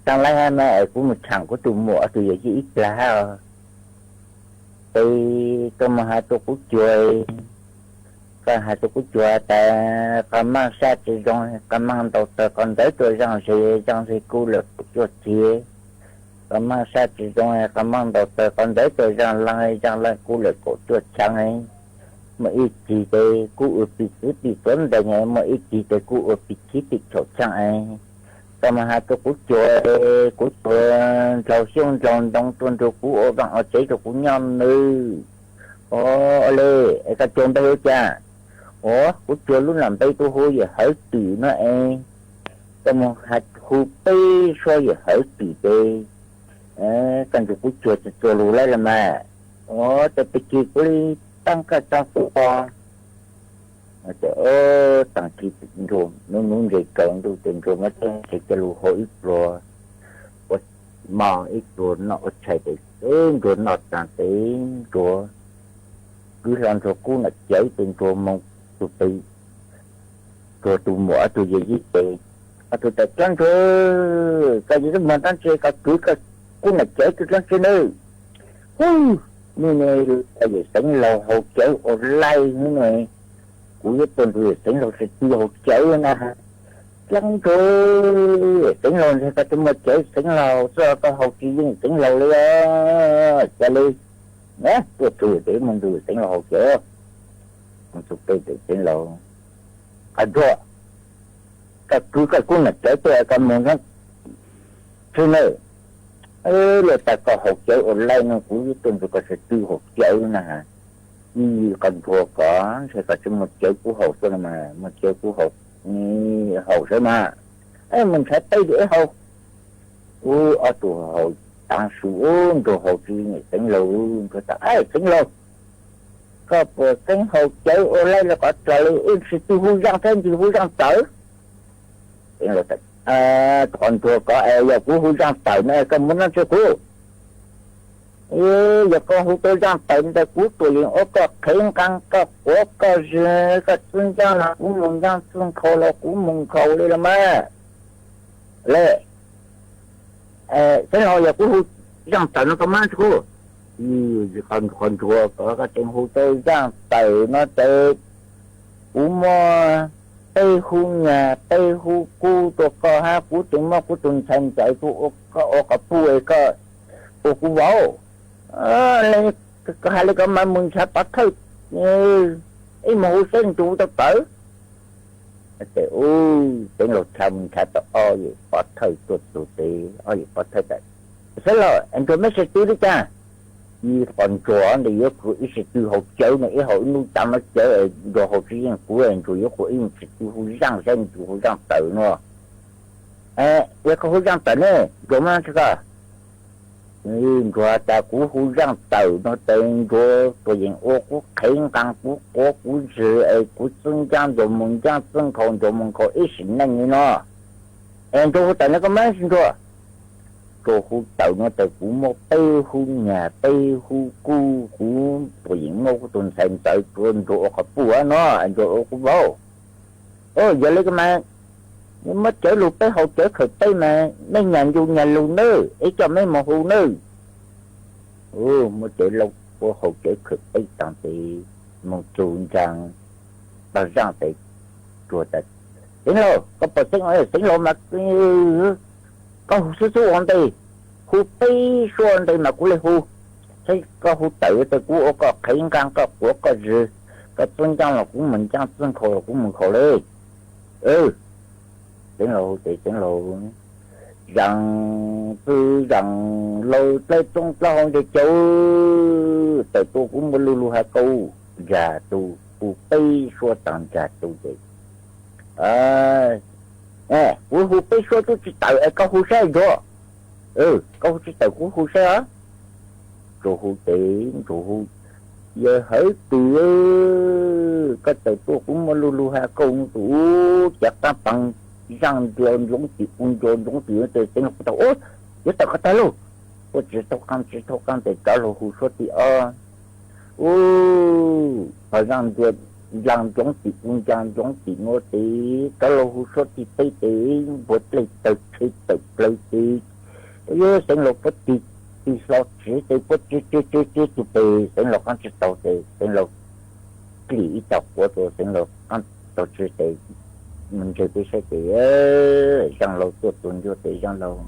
taag laib hab na es kuv mus tshaam kuv tug muam ob tug yawm yij ib plag hab os. Tes koj mus has rua kuv cuag, koj has rua kuv cuag tas qhov maaj sab tsi zoo, qhov maaj ntaus taws qhov ntawd tuaj zaaj ze, zaaj ze kub lawm kaum cuaj txhiab. Qhov maaj sab tsi zoo, qhov maaj ntaus taws qhov ntawd tuaj zaaj leej, zaaj leej kub lawm kaum cuaj txhiab. Muaj ib txhis tes kub ua pim txwv pim txuav ntees, muaj ib txhis tes kub ua pim txhiab pim caum txhiab es. Koj mus has rua kuv cuag, kuv cuag ndlaug xyoob ndlaug ntoo tuaj nrug kuv ua vaaj ua tsev rua kuv nyob nws. Os, ua le, es koj cuag npe hu cas? Os, kuv cuag lub nam npe kuv hu yawm Hawv Twm no es. Koj mus has hu peb suab yawm Hawv Twm tes koj nrug kuv cuag txhua txhua lug lawm los mas. Os, tes pig kig kuv le taab koj tso kuv os. Tes taag kig Ntsuag nuv nuv ntses kaus ntuj tes Ntsuag muab teb tsev coj lug hau ib pluag, ua mov ib pluag noj ua tshais tes Ntsuag noj taag tes Ntsuag kwv hlo Ntsuag kub nam cawv tes Ntsuag moog tug peg Ntsuag tug muam ob tug yawm yij tes, ob tug tas, Tsob Ntsuag, koj yuav moog dlaab tsi koj kwv koj kub nam cawv tug dlaab tsi nawb? Hu, nwg ne, koj yawm Xeev Laug haus cawv ua laij nwg ne, kuv yuav tuaj nrug yawm Xeev Laug sib tw haus cawv na. Tsob Ntsuag, Xeev Laug ntag koj tsi muaj cawv Xeev Laug xwb koj haus tsi yeej Xeev Laug li os. Ca le, tuaj txug tes moog nrug yawm Xeev Laug haus cawv. Moog txug peg tes Xeev Laug, Qhov Ntsuag, koj kwv koj kub nam cawv tuaj koj moog tsi na. Luag tas koj haus cawv ua laij no kuv yuav tuaj nrug koj sib tw haus cawv na. Qhov Ntsuag koj ntshai koj tsi muaj cawv kub haus xwb no mas, muaj cawv kub haus, haus sawv mas. Moog nrhav teb tes haus. Ub, ob tug haus taav su, Ntsuag haus tsi yeej Xeev Laug. Ntsuag tas, Xeev Laug, koj puas xeeb haus cawv ua laij los kov dlog li, wb sib tw hu zaaj thiab ntsis hu zaaj tawm. Xeev Laug tas, Qhov Ntsuag koj es yog kuv hu zaaj tawm no koj muab dlaab tsi kuv? Yog koj hu tau zaaj tawm ntawd kuv tuam yeem ua koj qhev nqaa koj quav koj zig, koj txwb ncaab los kuv moog ncaab, txwj nkhaus los kuv moog nkhaus li los mas. Le, Xeev Laug, yog kuv hu zaaj tawm no koj muab dlaab tsi kuv? Qhov Ntsuag koj, koj tseem hu tau zaaj tawm no tes kuv muaj peb hub nyag peb hub kub rua koj hab kuv tseem muab kuv tug ntxhais ntxawm kuv ua koj ua quas puj es koj ua kuv vauv. Le, koj has le koj mas moog nrhav pov thawj, ib moog hu seb Ntsuag tau tawm. Tes ub, Xeev Laug tshaav moog nrhav tau ob yawm pov thawj tuaj txug tes ob yawm pov thawj tas, Xeev Laug, Ntsuag muab sib tw li cas? Ib qhov Ntsuag ntawd yuav kuv ib sib tw haus cawv no, ib haus ib nub taav no cawv Ntsuag haus tsi yeej kuv, Ntsuag yuav kuv ib sib tw hu zaaj saib Ntsuag hu zaaj tawm no. Yog koj hu zaaj tawm ne, Ntsuag muab dlaab tsi koj? Ntsuag tas kuv hu zaaj tawm no tes Ntsuag tuam yeem ua kuv qhev nqaa, kuv quav kuv zig es kuv txwb ncaab Ntsuag moog ncaab, txwb nkhaus Ntsuag moog nkhaus ib sim neej li no. Es Ntsuag hu tawm no koj muab dlaab tsi Ntsuag? Ntsuag hu tawm no tas kuv muaj peb hub nyag peb hub kub, kuv puas yeem muab kuv tus ntxhais ntxawm rua Ntsuag ua quas puj no, Ntsuag ua kuv vauv. Yog li ko mas, muab cawv lug peb haus cawv khaws peb mas mej nyag ncu nyag lug nawb, ib coj mej moog hu nawb. Muab cawv lug peb haus cawv khaws peb taag tes moog txug nraag pag zaaj tes Ntsuag tas, Xeev Laus, koj puas xeeb, Xeev Laus mas koj hu xub xub ua ntej, hu peb suab ua ntej mas kuv le hu. Saib koj hu tawm tes kuv ua koj qhev nqaa koj quav koj zwg, koj txuj ncaaj los kuv moog ncaaj, txuj nkhaus los kuv moog nkhaus le. Xeev Laus hu tes Xeev Laus zaam txwv zaam laug dlawb txoob dlawb hau ntseg cawv, tawm tuaj kuv muaj lu lug has kauj, nraag tu, hu peb suab taag nraag tu tes, kuv hu peb suab tub tsi tawm es koj hu saib Ntsuag. Koj hu tsi tawm kuv hu saib os. Ntsuag hu tes Ntsuag hu, yawg hawv twg, koj tawm tuaj kuv muaj lu lug has kauj, tus ub cav qaab paag zaaj Ntsuag ntsoov tim u Ntsuag ntsoov tim tes Xeev Laus kuj tau, yuav tawm qhov tag lauj. Kuj tsi thaub qaab tsi thaub qaab tes rov lug hu suab tim ob. Ub, pag zaaj Ntsuag ncaag ntsoov tim u ncaag ntsoov tim nuav tes rov lug hu suab tim peb tes npuag dlej tawg rhe tawm plawg tes, yuav Xeev Laus puab tig, tig hlo tsev tes puab tsev tsev tsev tug pes Xeev Laus qaab tsi taug tes Xeev Laus klim ib tag quav rua Xeev Laus qaab taug tsev tes mus ntseg peb saib tes Zaaj Laug tuaj txug ntsuag tes Zaaj Laug,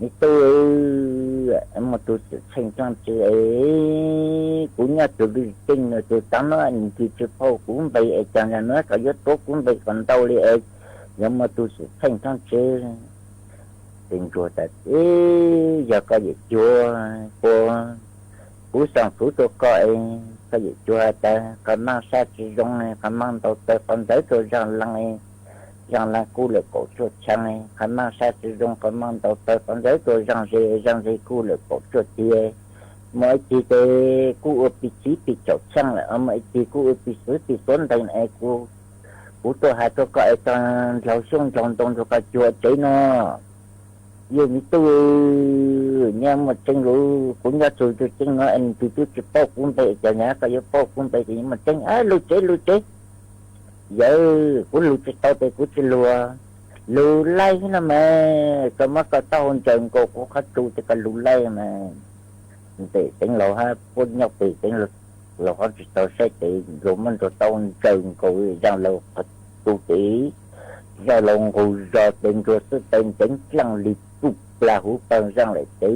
me tub, muaj tug xwm txheej tsaaj tsi es kuv nyob tug lwj ceej no tes tav no nws tsi phauj kuv npe es caag le nuav kom yuav tuav kuv npe kom ntau li es yuav muaj tug xwm txheej tsaaj tsi. Tes ntsuag tas, yog koj yawm cuag, kuv xaam fuv rua koj es koj yawm cuag has tas qhov maaj sab tsi zoo, qhov maaj ntau taw qhov ntxawv rua Zaaj Laag, Zaaj Laag kuj lawm kaum tshuaj tshee, qhov maaj sab tsi zoo, qhov maaj ntau taw qhov ntxawv rua Zaaj Ze, Zaaj Ze kuj lawm kaum tshuaj tiag. Muaj ib cig tes kuj ua pig txiv pig caum txheej lawm, muaj ib cig kuj ua pig xuv pig xuav ntees es kuv tuaj has rua koj es koj ndlaug xyoob ndlaug ntoo rua koj cuag tsev no. Yog me tub, nyob muaj tseeb lug, kuv nyob txug tug ceeb no es nws tug tub tsi paub kuv npe es caag nyag koj yuav paub kuv npe tes yuav muaj tseeb. Lug tsev lug tsev. Yawg, kuv lug tsi tau tes kuv tsi lug. Lug laij no mas koj muab koj taub hau ntsaws nkaus kuv qhov tsu tes koj lug laij mas. Tes Xeev Laus hab puab nyob pem Xeev Laus qhov tsi tau saib tes ntsuag muab ntsuag taub hau ntsaws nkaus Zaaj Laug qhov tsu tes Zaaj Laug nqug zog tes ntsuag xwb taw ntxeev dlaaj li puj plag huv pawg Zaaj lawm tes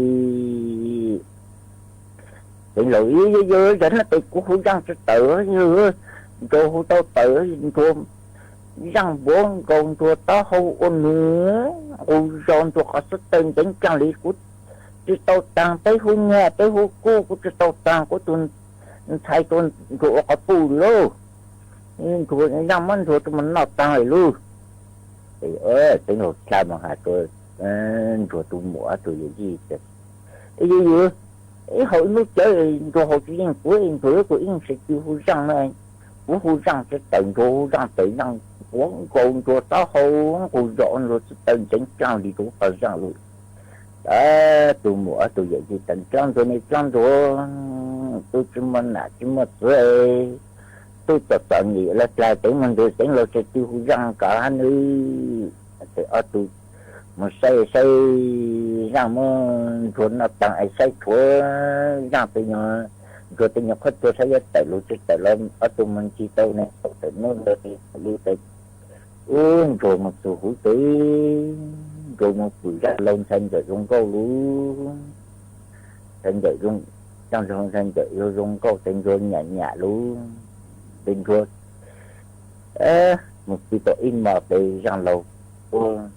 Xeev Laus, yog no tes kuv hu Zaaj tsi tawm, ntsuag hu tau tawm, ntsuag Zaaj npuav nkaus ntsuag taub hau ua nws nqug zog ntsuag qhov xwb taw ntxeev dlaaj li kuv tsi tau taag, peb hu nyag peb hu kub kuv tsi tau taag, kuv tug ntxhais rua ntsuag ua quas puj lauj. Ntsuag Zaaj muab ntsuag rua moog noj taag lawm lauj. Xeev Laus dlha moog has rua ntsuag tug muam ob tug yawm yij tas, yawg, ib haus ib lub cawv ntsuag haus tsi yeej kuv, ntsuag yuav kuv ib nyuag sib tw hu Zaaj na. Kuv hu Zaaj tsi tawm ntsuag hu Zaaj tawm, Zaaj npuav nkaus ntsuag taub hau nqug zog ntsuag xwb taw ntxeev dlaaj li rua pawg Zaaj lawm. Tub muam ob tug yawm yij tas, dlaab ntsuag ne dlaab ntsuag, tub tsi muaj nam tsi muaj txwv, tub txom txom nyem lawm dlaag tes muaj ntug Xeev Laus sib tw hu Zaaj kov hab nawb. Tes ob tug moog saib saib Zaaj muab ntsuag noj taag es saib tshuav Zaaj tes nyuag, ntsuag tes nyuag qhuab tsuag saib yuav tawm lug tsi tawm los ob tug moog ncig tau neeg tawm nub ntawd lub tes ub ntsuag moog txug huv tes ntsuag moog pum Zaaj Laug ntxhais ntxawm zoo nkauj lug. Ntxhais ntxawm zoo, Zaaj Laug ntxhais ntxawm yuav zoo nkauj tes ntsuag nyam nyam lug. Tes ntsuag moog txug tau ib mos tes Zaaj Laug ua,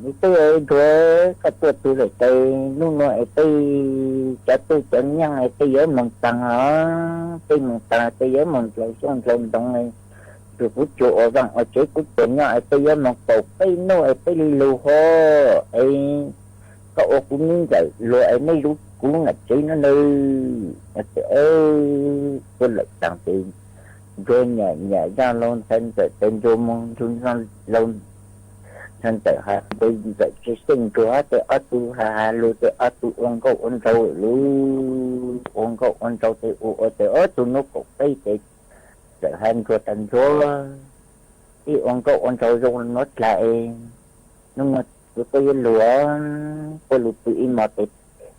me tub ntsuag, koj tuaj txug lawm tes nub nua es tej cov tub cov nyaab es tej yuav moog taag os, tej moog taag tej yuav moog ndlaug xyoob ndlaug ntoo. Ntsuag kuv cuag ua vaaj ua tsev kuv cuag nyob es tej yuav moog kaum peb nub es peb li lug hov es koj ua kuv miv ntxawm luag es mej zub kuv nam tsev no nawb. Tes puab lawm taag tes ntsuag nyam nyam Zaaj Laug ntxhais ntxawm tes ntsuag moog nrug Zaaj Laug Ntxawm has tes Ntxawm tsis xyeej Ntsuag has tes ob tug has has lug tes ob tug ua nkauj ua nraug lug, ua nkauj ua nraug tes ua ua tes ob tug hnub kaum peb tes Ntxawm has Ntsuag tas Ntsuag, ib ua nkauj ua nraug zoo nuav dlaag es hnub no txug puab yuav lug, puab lug pw ib mos tes,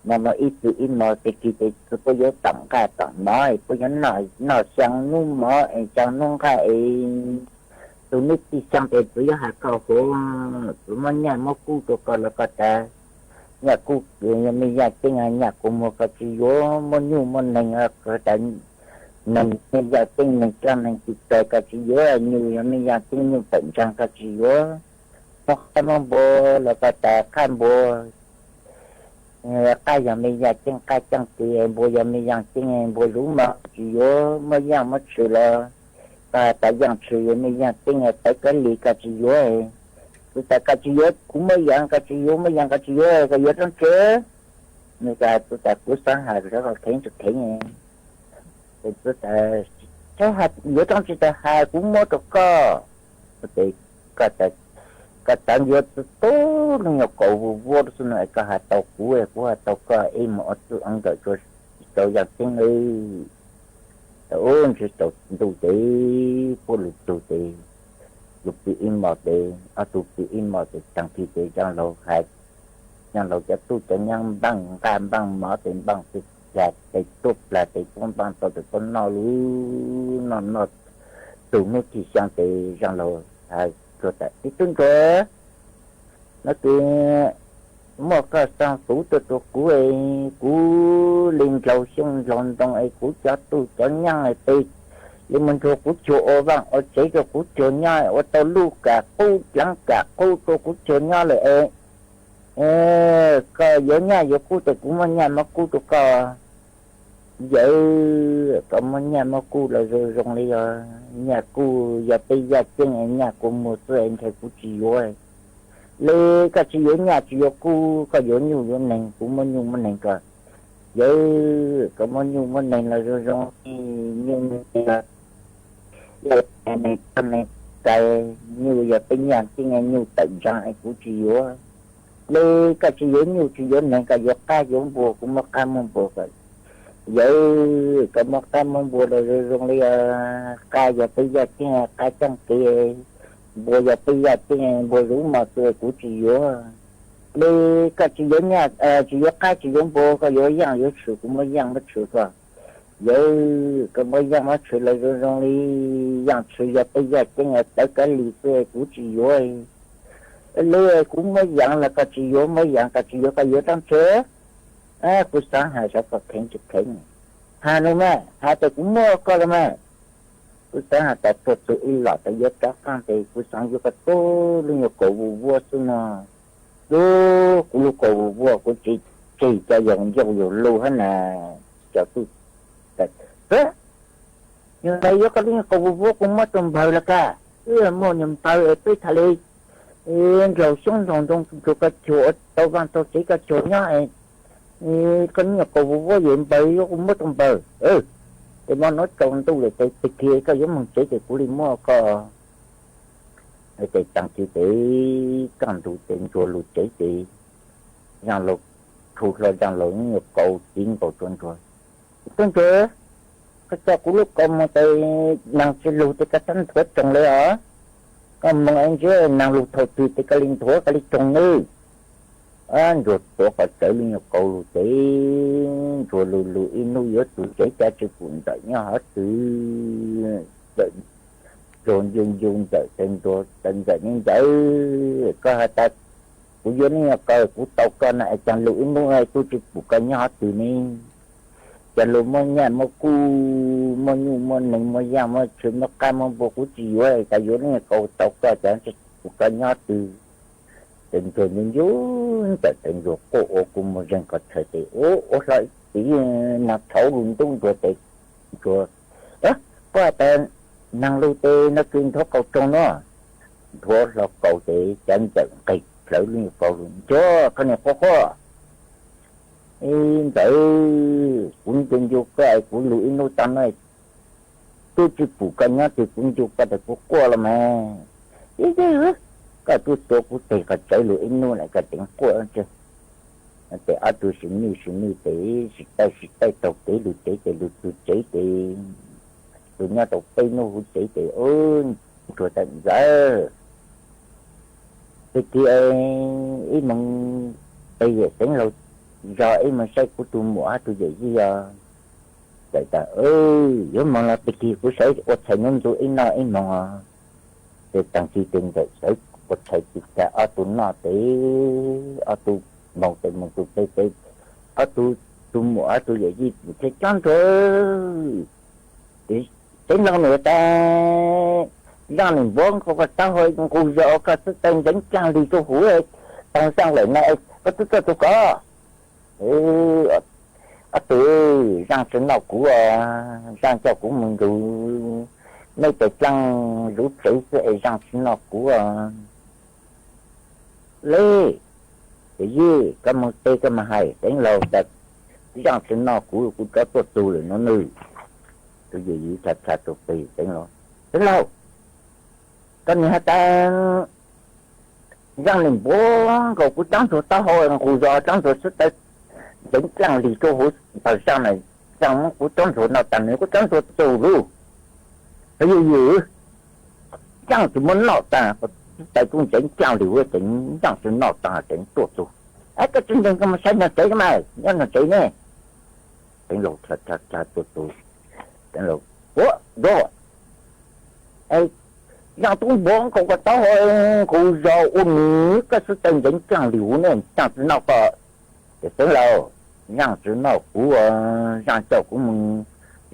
mos no ib pw ib mos tes kis tes txug puab yuav toom nqaj toom mov es puab yuav noj xyaa hnub mov es xyaa hnub nqaj es txug hnub txij xyaa tes puab yuav has koj huv, puab muab nyaj muab kub rua koj los koj tas nyaj kub, yog mej yaaj ceeb nyaj kua muag koj tsis yuav, muab nyuj muab neeg koj tas neeg, mej yaaj ceeb neeg coj neeg tsis txais koj tsis yuav, nyuj yog mej yaaj ceeb nyuj tawm ntsaag koj tsis yuav, muab qaab muab npua los koj tas qaab npua, qaab yog mej yaaj ceeb qaab caaj tes, npua yog mej yaaj ceeb npua zuv mog tsis yuav, muab yaaj muab tshwm los koj tas yaaj tshwm yog mej yaaj ceeb tawv kawg li koj tsis yuav. Txug tas koj tsis yuav kuv muab yaaj, koj tsis yuav muab yaaj koj tsis yuav, koj yuav rab ntse. Nws tas txug tas kuv xaav has kheev tsis kheev, yuav rab ntse tas has kuv muab rua koj. Koj tas yuav txug tub lub nyuag kaus vuag vuab xwb no es koj has tau kuv, kuv has tau koj, ib mus ua txuj ua nkawm rua tau yaaj ceeb lawm. Tau ub ntsis tsaus ntuj tes puab lug txug tes lug pw ib mos tes ob tug pw ib mos tes taag kis tes Zaaj Laug has, Zaaj Laug cov tub cov nyab npaaj nqaj npaaj mov tes npaaj txug plag tes tuaj plag tes puab npaaj tau tes puab noj lug, noj noj txug hnub txij xyaa tes Zaaj Laug has Ntsuag tas tib tub Ntsuag, no tes muaj koj xaa xuv tuaj rua kuv, kuv li nrug xyoob nrug ntoo es kuv cov tub cov nyab tes li mus nrug kuv cuag ua vaaj ua tsev rua kuv cuag nyob ua tau luj kam qub dlaav kam qub rua kuv cuag nyob lawm es koj yuav nyaj yuav kub tes kuv muab nyaj muab kub rua koj. Yawm, koj muab nyaj muab kub los zoo zoo li os, nyaj kub yog peb yaaj ceeb, nyaj kua muag xwb es ntshai kuv tsis yuav. Le koj tsis yuav nyaj tsis yuav kub, koj yuav nyuj yuav neeg, kuv muab nyuj muab neeg koj. Yawm, koj muab nyuj muab neeg los zoo zoo li, nyuj neeg, neeg txais, nyuj yog peb yaaj ceeb, nyuj tawm ntsaag es kuv tsis yuav. Le koj tsis yuav nyuj tsis yuav neeg, koj yuav qaab yuav npua, kuv muab qaab muab npua koj. Yawm, koj muab qaab muab npua los zoo zoo li os, qaab yog peb yaaj ceeb, qaab caaj tes, npua yog peb yaaj ceeb, npua zuv mos xwb kuv tsis yuav. Le koj tsis yuav nyaj tsis yuav qaab tsis yuav npua, koj yuav yaaj yuav tshwm, kuv muab yaaj muab tshwm koj. Yawm, koj muab yaaj muab tshwm los zoo zoo li, yaaj tshwm yog peb yaaj ceeb tawv kawg li xwb kuv tsis yuav. Le kuv muab yaaj los koj tsis yuav, muab yaaj koj tsis yuav, koj yuav rab ntse. Kuv xaav has saib koj kheev tsis kheev. Has no mas, has tas kuv muab koj los mas. Kuv xaav has tas tuaj txug ib los tas yuav rov qaab tes kuv xaav yuav koj tub lub nyuag kaus vuag vuab xwb no. Lub, kuv lub kaus vuag vuab kuv tsis tseg cov yoov ncauj yoov lug hab na. Cov tub, nyuag ntawd yuav koj lub nyuag kaus vuag vuab kuv muab rua npawg los kag. Wb muaj nyuag npawg es peb txhad le nraug xyoob nraug ntoo rua koj cuag ua tau vaaj tau tsev koj cuag nyob es koj lub nyuag kaus vuag vuab yog npawg yuav kuv muab rua npawg. Tes mo nuav tsaus ntuj lawm tes tag kis koj yuav moog tsev tes kuv li muab koj. Tes taag kis tes kaj ntug tes Ntsuag lug tsev tes Zaaj Laug thu hlo Zaaj Laug lub nyuag kaus txiv nkaus rua Ntsuag. Tub Ntsuag, koj coj kuv lub kaus moog tes naag tsis lug tes koj txhob nthuav tsoog le os. Koj moog es ntsia naag lug thaum twg tes koj li nthuav koj li tsoog nawb. Ntsuag tuav qhov txawv lub nyuag kaus lug tes Ntsuag lug lug ib hnub yuav txug tsev cas tsis pum Ntxawm nyob hov twg. Ntsuag ncu ncu Ntxawm tes Ntsuag tas Ntxawm ne Ntxawm, koj has tas kuv yuav lub nyuag kaus kuv tau koj no es caag lug ib hnub kuj tsis pum koj nyob hov twg ne. Caag lug muab nyaj muab kub, muab nyuj muab neeg, muab yaaj muab tshwm, muab qaab muab npua kuv tsis yuav, koj yuav lub nyuag kaus tau koj caag tsis pum koj nyob twg. Tes Ntsuag ncu ncu Ntxawm tes Ntsuag quaj ua kua muag zeeg qhov txhawv tes ua ua hlo ib txiv naag tshauv lug ntub Ntsuag tes Ntsuag, koj has tas naag lug tes no kws nthuav kaus tsoog no. Nthuav hlo kaus tes cav Ntxawm nqeg plhawv lub nyuag kaus lug, Ntsuag koj niag quaj quaj. Ntxawm, kuv ncu ncu koj es kuv lug ib hnub taag no twb tsis pum koj nyob twg, kuv ncu koj tas kuv quaj los mas. Ib yawg, koj tub tua kuv teg qhov tsev lug ib nub lawm koj tseem quaj. Ces ob tug sib nwj sib nwj ces sib taij sib taij taug kev lug tsev ces lug txug tsev ces lug nyob tau peb nub huv tsev ces ub, ntsuag tawm ntxawg, pig kig ib moog, peg yawm Xeev Laug zog ib moog saib kuv tug muam hab tug yawm yij os. Txawm tas yuav moog los pig kig kuv sawv ua txhais nuav ntxuv ib noj ib moog os. Ces taag kig ces Ntxawm sawv ua txhais tis tas ob tug noj ces ob tug moog tes moog tug peg ces ob tug, tug muam ob tug yawm yij thiaj cob ntsuag, Xeev Laug nua tas, zaaj nim npuav nkaus koj taub hau nqus zog koj xwb taw ntxeev caag li rua huv taag zaaj lawm na, koj tub tuaj txug koj. Ob tug, zaaj tsi noj kuv os, zaaj coj kuv moog nrug meb tes dlaaj zuv tsev xwb es zaaj tsi noj kuv os. Le, yawm yij, koj moog teb koj moog hais Xeev Laug tas zaaj tsi noj kuv, kuv rov tuaj txug lawm nuav nawb. Tug yawm yij txha txha tug peg Xeev Laug, Xeev Laug, koj nim has tas zaaj nim npuav nkaus kuv cob ntsuag taub hau nqus zog cob ntsuag xwb taw ntxeev caaj li rua huv taag zaaj na, zaaj muab kuv cob ntsuag noj taag nws kuv cob ntsuag txug lug. Yawm yij, zaaj tsi muab noj taag, xwb taw tub ntxeev caaj li huv ces zaaj tsi noj taag tseem tuaj txug. Koj tsi ntseeg koj moog saib noog tsev koj mas nyob noog tsev ne. Xeev Laug txha txha tug, Xeev Laug, ua, zaaj tub npuav nkaus koj taub hau nqus zog ua nws koj xwb taw ntxeev caaj li huv ne, zaaj tsi noj koj. Ces Xeev Laug, zaaj tsi noj kuv, zaaj coj kuv moog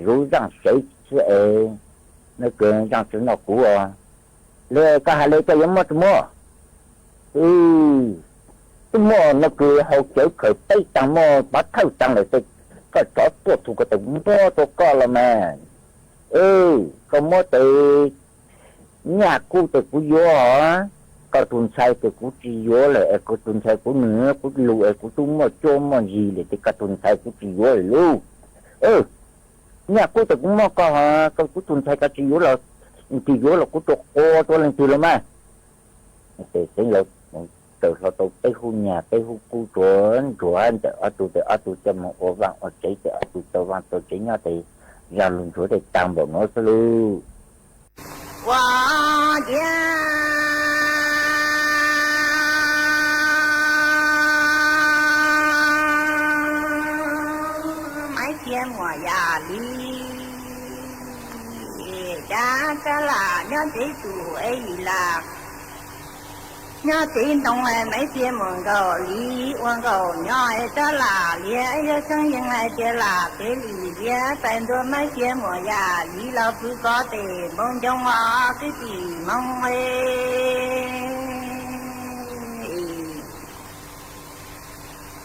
zuv zaaj sev xwb es, nub kws zaaj tsi noj kuv. Le koj has le koj yuav muab tsi muab? Tub muaj nub kws hau cawv khaws peb taag muaj pov thawj taag lawm tes koj rov tuaj txug ko tes muab rua koj los mas. Koj muab tes nyaj kub tes kuv yuav, koj tug ntxhais tes kuv tsi yuav lawm es kuv tug ntxhais kuv nwg kuv lug es kuv tub muaj cuab muaj zis lawm tes koj tug ntxhais kuv tsi yuav lawm lauj. Nyaj kub tes kuv muab koj, koj kuv tug ntxhais koj tsi yuav los, tsi yuav los kuv rua qua rua leej twg los mas. Ces Xeev Laus txawm hlo tau peb hub nyaj peb hub kub rua ntsuag ntawm ob tug tes ob tug coj moog ua vaaj ua tsev tes ob tug tau vaaj tau tsev nyob tes zaj lug ntsuag tes taag npaum nuav xwb lauj. Ua ciav Maiv Xiav Muam Yaj Lis, cas rov lam nyob tsev txum es yim lam nyob tsev ntoo. Maiv Xiav Muam Nkaus Lis ua nkaus nyob es rov lam liav yuav tseeb yeej hais tias lam kev lim hiam txais ntua Maiv Xiav Muam Yaj Lis los pw kov tes npoo ncoo os kwv tij Hmoob.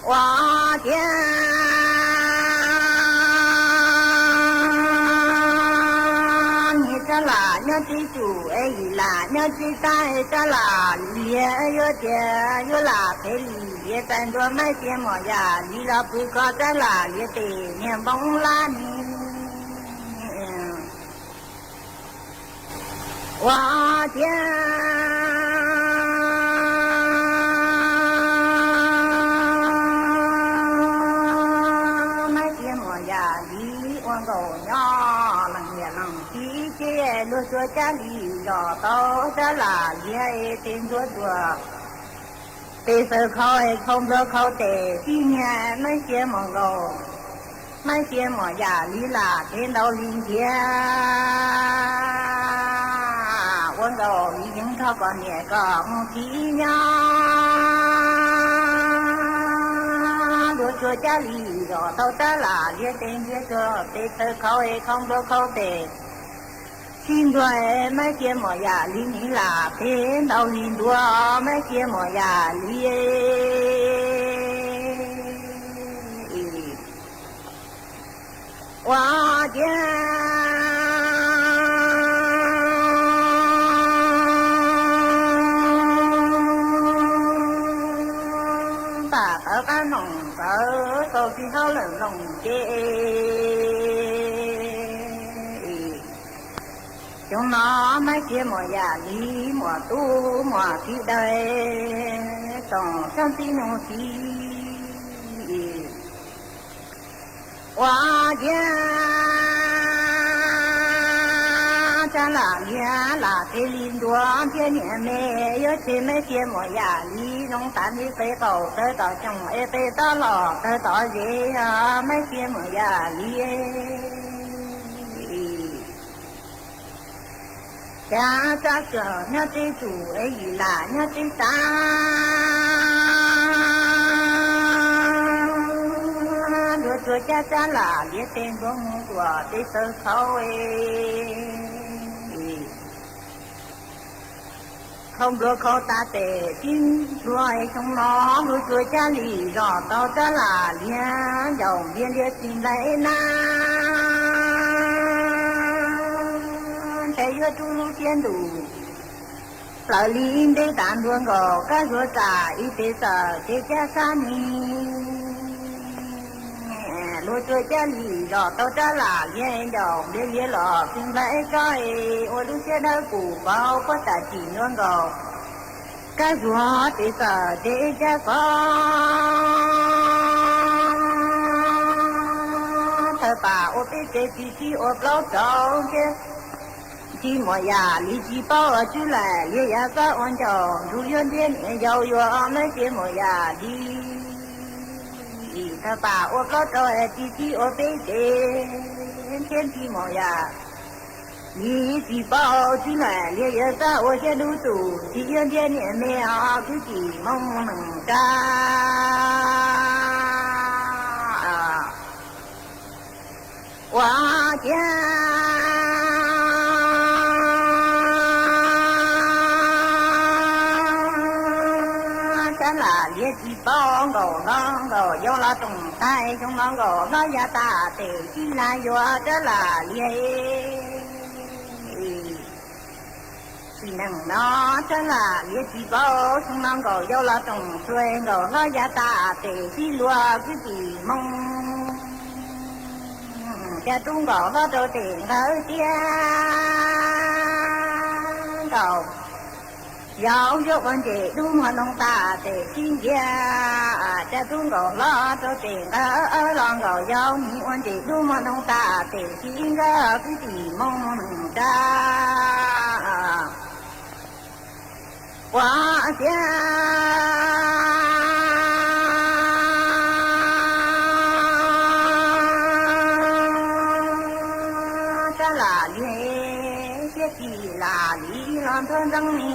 Ua ciav nyias rov lam nyob tsev txum es yim lam nyob tsev tag es rov lam liav yuav tias yuav lam kev lim hiam txais ntua Maiv Xiav Muam Yaj Lis los pw kov rov lam liav tes niag npoo lab ni. Ua ciav Maiv Xiav Muam Yaj Lis ua nkaus nyob leej niam leej txiv ces luag tsuas cab li zos tau rov lam liav tes ntuav tuag tes xaws khau es khau nplua khau tes tib niag Maiv Xiav Muam Nkaus, Maiv Xiav Muam Yaj Lis lam kev ntau li ntiav. Ua nkaus li yeej nrog koj niam koj mus txiv nyob, luag tsuas cab li zos tau rov lam liav tes ntiav tuag tes xaws khau es khau nplua khau tes tib ntuav Maiv Xiav Muam Yaj Lis nim lam kev ntau li ntuav Maiv Xiav Muam Yaj Lis. Ua ciav npaj tawv qab noog tawv tau tsis haub lawm nplooj ces Hnub no Maiv Xiav Muam Yam Lis muam tub muam txiv dawb, tsoom tub txiv nyuj txiv, ua ciav Tsab Lam Liab lam teb li ntuav ntiab niam me, yuav tseg Maiv Xiav Muam Yam Lis zoo tas nti qe qaum tawv tom xyoos es qe tob los tawv tom zes, Maiv Xiav Muam Yam Lis. Cas Tsab Txwm nyob teb tus es Yim Lam nyob teb tav, luag tsuas cab Tsab Lam Liab tej npluav mus tuam tej taw khauv, khau npluav khau tas tes tib npluag xyoo no, luag tsuas cab li zos tau Tsab Lam Liab ncaum ntiab liab tsis nplaim na. Ntshai yuav rub lub siab ntuj plaws li ib ntev tas ntuag nkaus, kab zuag tsam ib tes txawm ces cab sab ni. Luag tsuas cab li zos tau Tsab Lam Liab ncaum ntiab liab los tsis nplaim tsob, ua lub siab dawb pus paug puab tam sim ntuag nkaus, kab zuag tes txawm ces cab sab. Thawj pas ua peb tes, tsis txib ua plaub rau, ntsib Txiv Muam Yam Lis tsis paub, Tsab Lam Liab yav xab ua ncaus, nrug yuav ntiab niam yau yuav Maiv Xiav Muam Yam Lis. Thawj pas ua plaub rau, tsis txib ua peb tes, ntsib Txiv Muam Yam Lis tsis paub, Tsab Lam Liab yav xab ua siab dub tus, tsis yuav ntiab niam me os kwv tij Hmoob neej tsa. Ua ciav Tsab Lam Liab tsis paub, nkaum hlob nkaum yau los roos tag, xyoo no nkaum hlob yav tas tes sib laj yuav Tsab Lam Liab. Sim neej no Tsab Lam Liab tsis paub, xyoo no nkaum yau los roos txhua, nkaum hlob yav tas tes sib luag kwv tij Hmoob. Cas rub nkaum hlob rau tes nqawd tiag, nkaum yau yuav ua ntses dub muag noo tas tes sib ntiab. Cas rub nkaum hlob rau tes nqawd los nkaum yau nim ua ntses dub muag noo tas tes sib ntiab kwv tij Hmoob neej tsa. Ua ciav Tsab Lam Liab siab tsis lam li los nthuav ntxeev li.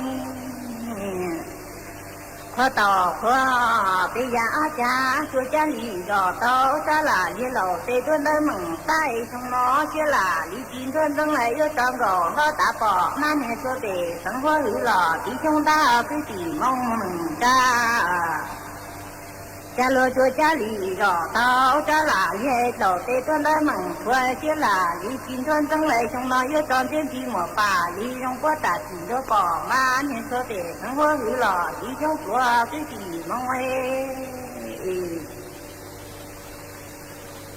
Qhuav tau qhuav peb yam ob cag, tsuas cab li zos tau Tsab Lam Liab laus tes tuaj ntawv meem tab, xyoo no siab lam li tsis nthuav ntxeev, yuav tso nkaus hlob tav pom mab niag txhua pem xeev huab hwm los tiv xyoob ntab kwv tij Hmoob neej tsa. Cas luag tsuas cab li zos tau Tsab Lam Liab laus tes tuaj ntawv meem qhuav siab lam li tsis nthuav ntxeev, xyoo no yuav tso ntsib Txiv Muam Pam Lis zoo puab tam sim ntuag pom mab niag txhua pem xeev huab hwm los tiv xyoob pluav kwv tij Hmoob.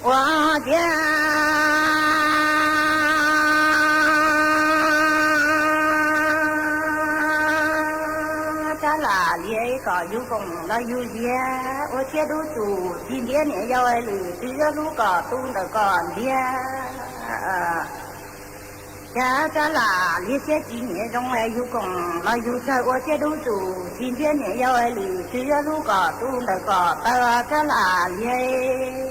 Ua ciav Tsab Lam Liab kom yug koom los yug ziab, ua siab dub tus tsis ntiab niam yau, lwm twg yuav hlub kom tu ntawm kom ntiab. Cas Tsab Lam Liab siab tsis nyiam zoo, yug koom los yug tsawg, ua siab dub tus tsis ntiab niam yau, lwm twg yuav hlub kom tu ntawm kom taw Tsab Lam Liab.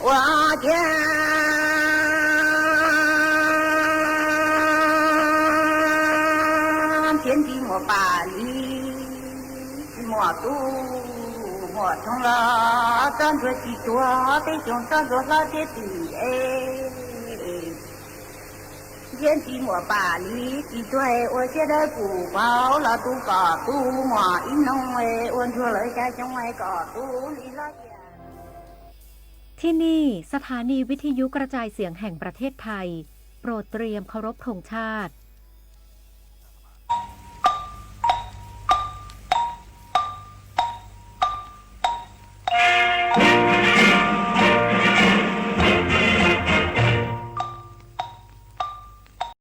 Ua ciav Txiv Muam Pam Lis, Txiv Muam Tub, Muam Thoob los tsob ntsuag tsis tuag, peb xyoo tsob ntsuag hlob thiab tim es. Txiv Muam Pam Lis tsis tuag, ua siab dawb pus paug los tu kom tu muam ib noo, ua ntsuag lawv xya xyoo kom tu li hlob tias.ที่นี่ สถานีวิทยุกระจายเสียงแห่งประเทศไทย โปรดเตรียมเคารพธงชาติ